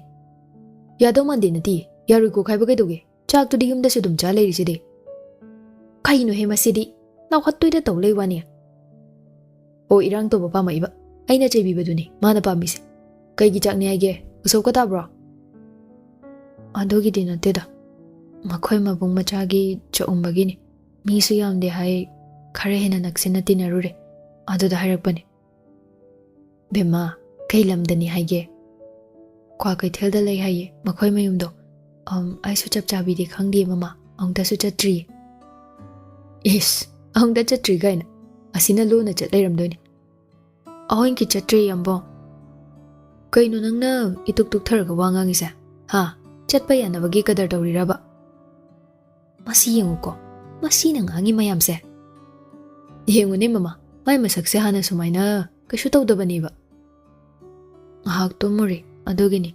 "ꯌꯥꯗꯧ ꯃꯥꯟꯗꯦ ꯅꯠꯇꯦ, ꯌꯥꯔꯣꯏ ꯀꯣꯛ ꯍꯥꯏꯕ ꯀꯩꯗꯧꯒꯦ? ꯆꯥꯛꯇꯨꯗꯤ ꯌꯨꯝꯗꯁꯨ ꯑꯗꯨꯝ ꯆꯥ ꯂꯩꯔꯤꯁꯤꯗꯤ꯫" "ꯀꯩꯅꯣꯍꯦ ꯃꯁꯤꯗꯤ? ꯅꯥꯎꯍꯠꯇꯣꯏꯗ ꯇꯧ ꯂꯩ ꯋꯥꯅꯤ꯫" "ꯑꯣ, ꯏꯔꯥꯡ ꯇꯧꯕ ꯄꯥꯝꯃꯛꯏꯕ꯫ ꯑꯩꯅ ꯆꯩꯕꯤꯕꯗꯨꯅꯤ ꯃꯥꯅ ꯄꯥꯝꯃꯤꯁꯦ꯫ ꯀꯩꯒꯤ ꯆꯥꯛꯅꯤ ꯍꯥꯏꯒꯦ? ꯎꯁꯣꯞꯀ ꯇꯥꯕ꯭ꯔꯣ?" "ꯑꯗꯨꯒꯤꯗꯤ ꯅꯠꯇꯦꯗ꯫ ꯃꯈꯣꯏ ꯃꯕꯨꯡ ꯃꯆꯥꯒꯤ ꯆꯥꯛꯎꯝꯕꯒꯤꯅꯤ꯫ ꯃꯤꯁꯨ ꯌꯥꯝꯗꯦ ꯍꯥꯏ, ꯈꯔ ꯍꯦꯟꯅ ꯅꯛꯁꯤꯟꯅ ꯇꯤꯟꯅꯔꯨꯔꯦ꯫ ꯑꯗꯨꯗ ꯍꯥꯏꯔꯛꯄꯅꯤ꯫" "ꯕꯦꯝꯃ, ꯀꯩ ꯂꯝꯗꯅꯤ ꯍꯥꯏꯒꯦ?" "ꯀ꯭ꯋꯥꯀꯩꯊꯦꯜꯗ ꯂꯩ ꯍꯥꯏꯌꯦ ꯃꯈꯣꯏ ꯃꯌꯨꯝꯗꯣ꯫ ꯑꯝ, ꯑꯩꯁꯨ ꯆꯞ ꯆꯥꯕꯤꯗꯤ ꯈꯪꯗꯦ ꯃꯃꯥ, ꯑꯃꯨꯛꯇꯁꯨ ꯆꯠꯇ꯭ꯔꯤꯌꯦ꯫" "ꯏꯁ, ꯑꯃꯨꯛꯇ ꯆꯠꯇ꯭ꯔꯤ ꯀꯥꯏꯅ꯫ ꯑꯁꯤꯅ ꯂꯣꯟꯅ ꯆꯠ ꯂꯩꯔꯝꯗꯣꯏꯅꯤ꯫" "ꯑꯍꯣꯏꯀꯤ ꯆꯠꯇ꯭ꯔꯤ, ꯌꯥꯝꯕꯣ꯫" "ꯀꯩꯅꯣ ꯅꯪꯅ ꯏꯇꯨꯛ ꯇꯨꯛꯊꯔꯒ ꯋꯥ ꯉꯥꯡꯉꯤꯁꯦ? ꯍꯥ? ꯆꯠꯄ ꯌꯥꯅꯕꯒꯤ ꯀꯗꯔ ꯇꯧꯔꯤꯔꯕ? ꯃꯁꯤ ꯌꯦꯡꯉꯨꯀꯣ, ꯃꯁꯤꯅ ꯉꯥꯡꯉꯤ ꯃꯌꯥꯝꯁꯦ꯫ ꯌꯦꯡꯉꯨꯅꯦ ꯃꯃꯥ, ꯃꯥꯏ ꯃꯁꯛꯁꯦ ꯍꯥꯟꯅ ꯁꯨꯃꯥꯏꯅ ꯀꯩꯁꯨ ꯇꯧꯗꯕꯅꯦꯕ꯫ ꯉꯥꯏꯍꯥꯛ ꯇꯨꯝꯃꯨꯔꯦ, ꯑꯗꯨꯒꯤꯅꯤ꯫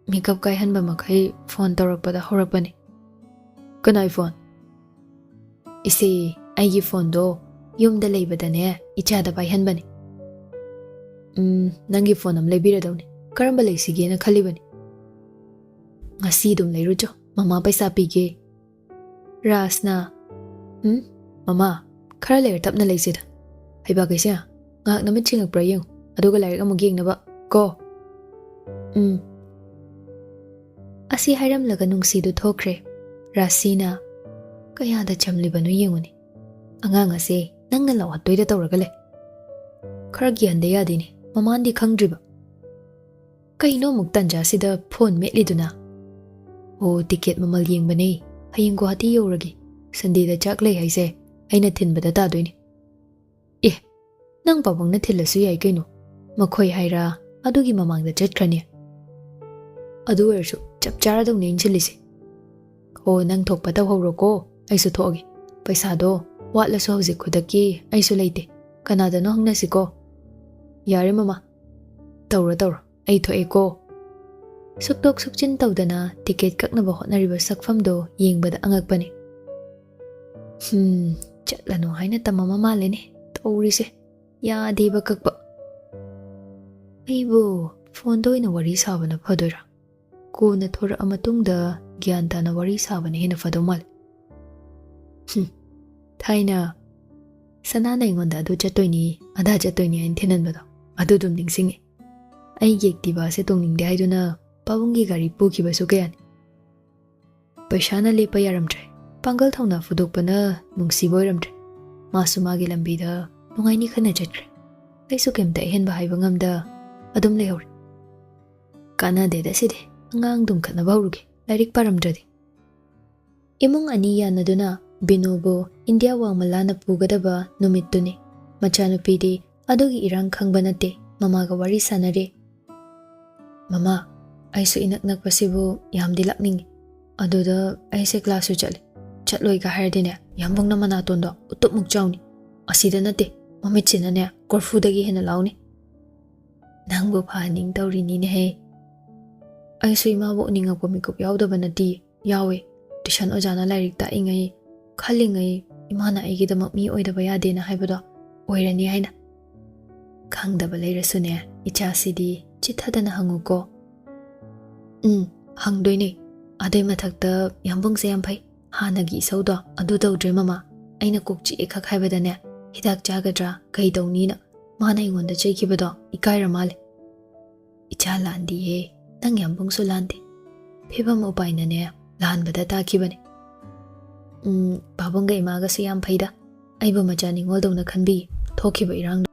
ꯃꯤꯀꯞ ꯀꯥꯏꯍꯟꯕ ꯃꯈꯩ ꯐꯣꯟ ꯇꯧꯔꯛꯄꯗ ꯍꯧꯔꯛꯄꯅꯤ꯫ "ꯀꯅꯥꯏ ꯐꯣꯟ?" "ꯏꯆꯦ, ꯑꯩꯒꯤ ꯐꯣꯟꯗꯣ ꯌꯨꯝꯗ ꯂꯩꯕꯗꯅꯦ ꯏꯆꯥꯗ ꯄꯥꯏꯍꯟꯕꯅꯤ꯫" "ꯎꯝ, ꯅꯪꯒꯤ ꯐꯣꯟ ꯑꯃ ꯂꯩꯕꯤꯔꯗꯧꯅꯤ꯫ ꯀꯔꯝꯕ ꯂꯩꯁꯤꯒꯦꯅ ꯈꯜꯂꯤꯕꯅꯤ?" "ꯉꯁꯤ ꯑꯗꯨꯝ ꯂꯩꯔꯨꯆꯣ, ꯃꯃꯥ ꯄꯩꯁꯥ ꯄꯤꯒꯦ꯫" ꯔꯥꯖꯅ, "ꯎꯝ, ꯃꯃꯥ, ꯈꯔ ꯂꯩꯔ ꯇꯞꯅ ꯂꯩꯁꯤꯗ꯫ ꯍꯩꯕꯥꯛ ꯀꯩꯁꯦ, ꯉꯥꯏꯍꯥꯛ ꯅꯃꯤꯠ ꯁꯤꯡꯉꯛꯄ꯭ꯔꯥ ꯌꯦꯡꯉꯨ, ꯑꯗꯨꯒ ꯂꯥꯏꯔꯤꯛ ꯑꯃꯨꯛ ꯌꯦꯡꯅꯕ ꯀꯣ꯫" "ꯎꯝ꯫" ꯑꯁꯤ ꯍꯥꯏꯔꯝꯂꯒ ꯅꯨꯡꯁꯤꯗꯨ ꯊꯣꯛꯈ꯭ꯔꯦ꯫ ꯔꯥꯁꯤꯅ, "ꯀꯌꯥꯗ ꯆꯝꯂꯤꯕꯅꯣ ꯌꯦꯡꯉꯨꯅꯦ꯫ ꯑꯉꯥꯡ ꯑꯁꯦ ꯅꯪꯅ ꯂꯥꯎꯍꯠꯇꯣꯏꯗ ꯇꯧꯔꯒ ꯂꯩ꯫ ꯈꯔ ꯒ꯭ꯌꯥꯟꯗ ꯌꯥꯗꯦꯅꯦ, ꯃꯃꯥꯟꯗꯤ ꯈꯪꯗ꯭ꯔꯤꯕ꯫ ꯀꯩꯅꯣ ꯑꯃꯨꯛ ꯇꯟꯖꯥꯁꯤꯗ ꯐꯣꯟ ꯃꯦꯠꯂꯤꯗꯨꯅ? ꯑꯣ, ꯇꯤꯀꯦꯠ ꯃꯃꯜ ꯌꯦꯡꯕꯅꯦ꯫ ꯍꯌꯦꯡ ꯒꯨꯋꯥꯍꯥꯇꯤ ꯌꯧꯔꯒꯦ꯫ ꯁꯟꯗꯦꯗ ꯆꯥꯛ ꯂꯩ ꯍꯥꯏꯁꯦ ꯑꯩꯅ ꯊꯤꯟꯕꯗ ꯇꯥꯗꯣꯏꯅꯦ꯫" "ꯑꯦ, ꯅꯪ ꯄꯥꯕꯨꯡꯅ ꯊꯤꯜꯂꯁꯨ ꯌꯥꯏ ꯀꯩꯅꯣ꯫ ꯃꯈꯣꯏ ꯍꯥꯏꯔ ꯑꯗꯨꯒꯤ ꯃꯃꯥꯡꯗ ꯆꯠꯈ꯭ꯔꯅꯤ꯫ ꯑꯗꯨ ꯑꯣꯏꯔꯁꯨ ꯆꯞ ꯆꯥꯔꯗꯧꯅꯦ ꯑꯩꯅ ꯁꯤꯜꯂꯤꯁꯦ꯫ ꯑꯣ, ꯅꯪ ꯊꯣꯛꯄ ꯇꯧꯍꯧꯔꯣꯀꯣ, ꯑꯩꯁꯨ ꯊꯣꯛꯑꯒꯦ꯫ ꯄꯩꯁꯥꯗꯣ ꯋꯥꯠꯂꯁꯨ ꯍꯧꯖꯤꯛ ꯈꯨꯗꯛꯀꯤ ꯑꯩꯁꯨ ꯂꯩꯇꯦ꯫ ꯀꯅꯥꯗꯅꯣ ꯍꯪꯅꯁꯤꯀꯣ꯫" "ꯌꯥꯔꯦ ꯃꯃꯥ, ꯇꯧꯔꯣ ꯇꯧꯔꯣ, ꯑꯩ ꯊꯣꯛꯑꯦꯀꯣ꯫" ꯁꯨꯛꯇꯣꯛ ꯁꯨꯛꯆꯤꯟ ꯇꯧꯗꯅ ꯇꯤꯀꯦꯠ ꯀꯛꯅꯕ ꯍꯣꯠꯅꯔꯤꯕ ꯁꯛꯐꯝꯗꯣ ꯌꯦꯡꯕꯗ ꯑꯉꯛꯄꯅꯤ꯫ "ꯍꯝ, ꯆꯠꯂꯅꯨ ꯍꯥꯏꯅ ꯇꯝꯃꯝꯃ ꯃꯥꯜꯂꯦꯅꯦ ꯇꯧꯔꯤꯁꯦ꯫ ꯌꯥꯗꯦꯕ ꯀꯛꯄ꯫ ꯑꯩꯕꯨ ꯐꯣꯟꯗ ꯑꯣꯏꯅ ꯋꯥꯔꯤ ꯁꯥꯕꯅ ꯐꯗꯣꯏꯔꯥ? ꯀꯣꯟꯅ ꯊꯣꯔꯛꯑ ꯃꯇꯨꯡꯗ ꯒ꯭ꯌꯥꯟ ꯇꯥꯅ ꯋꯥꯔꯤ ꯁꯥꯕꯅ ꯍꯦꯟꯅ ꯐꯗꯧ ꯃꯥꯜꯂꯦ꯫ ꯍꯝ, ꯊꯥꯏꯅ ꯁꯅꯥꯅ ꯑꯩꯉꯣꯟꯗ ꯑꯗꯨ ꯆꯠꯇꯣꯏꯅꯤ, ꯑꯗꯥ ꯆꯠꯇꯣꯏꯅꯤ ꯍꯥꯏꯅ ꯊꯤꯟꯍꯟꯕꯗꯣ, ꯑꯗꯨ ꯑꯗꯨꯝ ꯅꯤꯡꯁꯤꯡꯉꯤ꯫ ꯑꯩꯒꯤ ꯑꯦꯛꯇꯤꯚꯥꯁꯦ ꯇꯣꯡꯅꯤꯡꯗꯦ ꯍꯥꯏꯗꯨꯅ ꯄꯥꯕꯨꯡꯒꯤ ꯒꯥꯔꯤ ꯄꯨꯈꯤꯕꯁꯨ ꯀꯌꯥꯅꯤ꯫ ꯄꯩꯁꯥꯅ ꯂꯦꯞꯄ ꯌꯥꯔꯝꯗ꯭ꯔꯦ꯫ ꯄꯥꯡꯒꯜ ꯊꯧꯅꯥ ꯐꯨꯗꯣꯛꯄꯅ ꯅꯨꯡꯁꯤꯕ ꯑꯣꯏꯔꯝꯗ꯭ꯔꯦ꯫ ꯃꯥꯁꯨ ꯃꯥꯒꯤ ꯂꯝꯕꯤꯗ ꯅꯨꯡꯉꯥꯏꯅꯤ ꯈꯟꯅ ꯆꯠꯈ꯭ꯔꯦ꯫ ꯑꯩꯁꯨ ꯀꯩꯝꯇ ꯑꯍꯦꯟꯕ ꯍꯥꯏꯕ ꯉꯝꯗ ꯑꯗꯨꯝ ꯂꯩꯍꯧꯔꯦ꯫ ꯀꯥꯟꯅꯗꯦꯗ ꯁꯤꯗꯤ꯫ ꯑꯉꯥꯡ ꯗꯨꯝ ꯈꯠꯅꯕ ꯍꯧꯔꯨꯒꯦ, ꯂꯥꯏꯔꯤꯛ ꯄꯥꯔꯝꯗ꯭ꯔꯗꯤ꯫" ꯏꯃꯨꯡ ꯑꯅꯤ ꯌꯥꯅꯗꯨꯅ ꯕꯤꯅꯣꯕꯨ ꯏꯟꯗꯤꯌꯥ ꯋꯥꯡꯃ ꯂꯥꯟꯅ ꯄꯨꯒꯗꯕ ꯅꯨꯃꯤꯠꯇꯨꯅꯤ꯫ ꯃꯆꯥꯅꯨꯄꯤꯗꯤ ꯑꯗꯨꯒꯤ ꯏꯔꯥꯡ ꯈꯪꯕ ꯅꯠꯇꯦ, ꯃꯃꯥꯒ ꯋꯥꯔꯤ ꯁꯥꯟꯅꯔꯤ꯫ "ꯃꯃꯥ, ꯑꯩꯁꯨ ꯏꯅꯛ ꯅꯛꯄꯁꯤꯕꯨ ꯌꯥꯝꯗꯤ ꯂꯥꯛꯅꯤꯡꯉꯤ꯫ ꯑꯗꯨꯗ ꯑꯩꯁꯦ ꯀ꯭ꯂꯥꯁꯁꯨ ꯆꯠꯂꯤ꯫ ꯆꯠꯂꯣꯏꯒ ꯍꯥꯏꯔꯗꯤꯅꯦ, ꯌꯥꯝꯕꯨꯡꯅ ꯃꯅꯥꯇꯣꯟꯗꯣ ꯎꯇꯨꯞꯃꯨꯛ ꯆꯥꯎꯅꯤ꯫ ꯑꯁꯤꯗ ꯅꯠꯇꯦ, ꯃꯃꯤꯠꯁꯤꯅꯅꯦ ꯀꯣꯔꯐꯨꯗꯒꯤ ꯍꯦꯟꯅ ꯂꯥꯎꯅꯤ꯫ ꯅꯪꯕꯨ ꯐꯍꯟꯅꯤꯡ ꯇꯧꯔꯤꯅꯤꯅꯦꯍꯦ꯫ ꯑꯩꯁꯨ ꯏꯃꯥꯕꯨ ꯎꯅꯤꯡꯉꯛꯄ ꯃꯤꯀꯨꯞ ꯌꯥꯎꯗꯕ ꯅꯠꯇꯦ, ꯌꯥꯎꯋꯦ꯫ ꯇ꯭ꯌꯨꯁꯟ ꯑꯣꯖꯥꯅ ꯂꯥꯏꯔꯤꯛ ꯇꯥꯛꯏꯉꯩ, ꯈꯜꯂꯤꯉꯩ, ꯏꯃꯥꯅ ꯑꯩꯒꯤꯗꯃꯛ ꯃꯤ ꯑꯣꯏꯗꯕ ꯌꯥꯗꯦꯅ ꯍꯥꯏꯕꯗꯣ ꯑꯣꯏꯔꯅꯤ ꯍꯥꯏꯅ꯫ ꯈꯪꯗꯕ ꯂꯩꯔꯁꯨꯅꯦ, ꯏꯆꯥꯁꯤꯗꯤ ꯆꯤꯠꯊꯗꯅ ꯍꯪꯉꯨꯀꯣ꯫ ꯎꯝ, ꯍꯪꯗꯣꯏꯅꯦ꯫ ꯑꯗꯨꯏ ꯃꯊꯛꯇ ꯌꯥꯝꯕꯨꯡꯁꯦ ꯌꯥꯝ ꯐꯩ꯫ ꯍꯥꯟꯅꯒꯤ ꯏꯁꯧꯗꯣ ꯑꯗꯨ ꯇꯧꯗ꯭ꯔꯦ ꯃꯃꯥ꯫ ꯑꯩꯅ ꯀꯣꯛ ꯆꯤꯛꯑꯦ ꯈꯛ ꯍꯥꯏꯕꯗꯅꯦ, ꯍꯤꯗꯥꯛ ꯆꯥꯒꯗ꯭ꯔꯥ, ꯀꯩ ꯇꯧꯅꯤꯅ ꯃꯥꯅ ꯑꯩꯉꯣꯟꯗ ꯆꯩꯈꯤꯕꯗꯣ ꯏꯀꯥꯏꯔ ꯃꯥꯜꯂꯦ꯫ ꯏꯆꯥ ꯂꯥꯟꯗꯤꯌꯦ, ꯅꯪ ꯌꯥꯝꯕꯨꯡꯁꯨ ꯂꯥꯟꯗꯦ꯫ ꯐꯤꯕꯝ ꯎꯄꯥꯏꯅꯅꯦ ꯂꯥꯟꯕꯗ ꯇꯥꯈꯤꯕꯅꯦ꯫ ꯎꯝ, ꯄꯥꯕꯨꯡꯒ ꯏꯃꯥꯒꯁꯨ ꯌꯥꯝ ꯐꯩꯗ꯫ ꯑꯩꯕꯨ ꯃꯆꯥ ꯅꯤꯉꯣꯜꯗꯧꯅ ꯈꯟꯕꯤ꯫ ꯊꯣꯛꯈꯤꯕ ꯏꯔꯥꯡꯗꯣ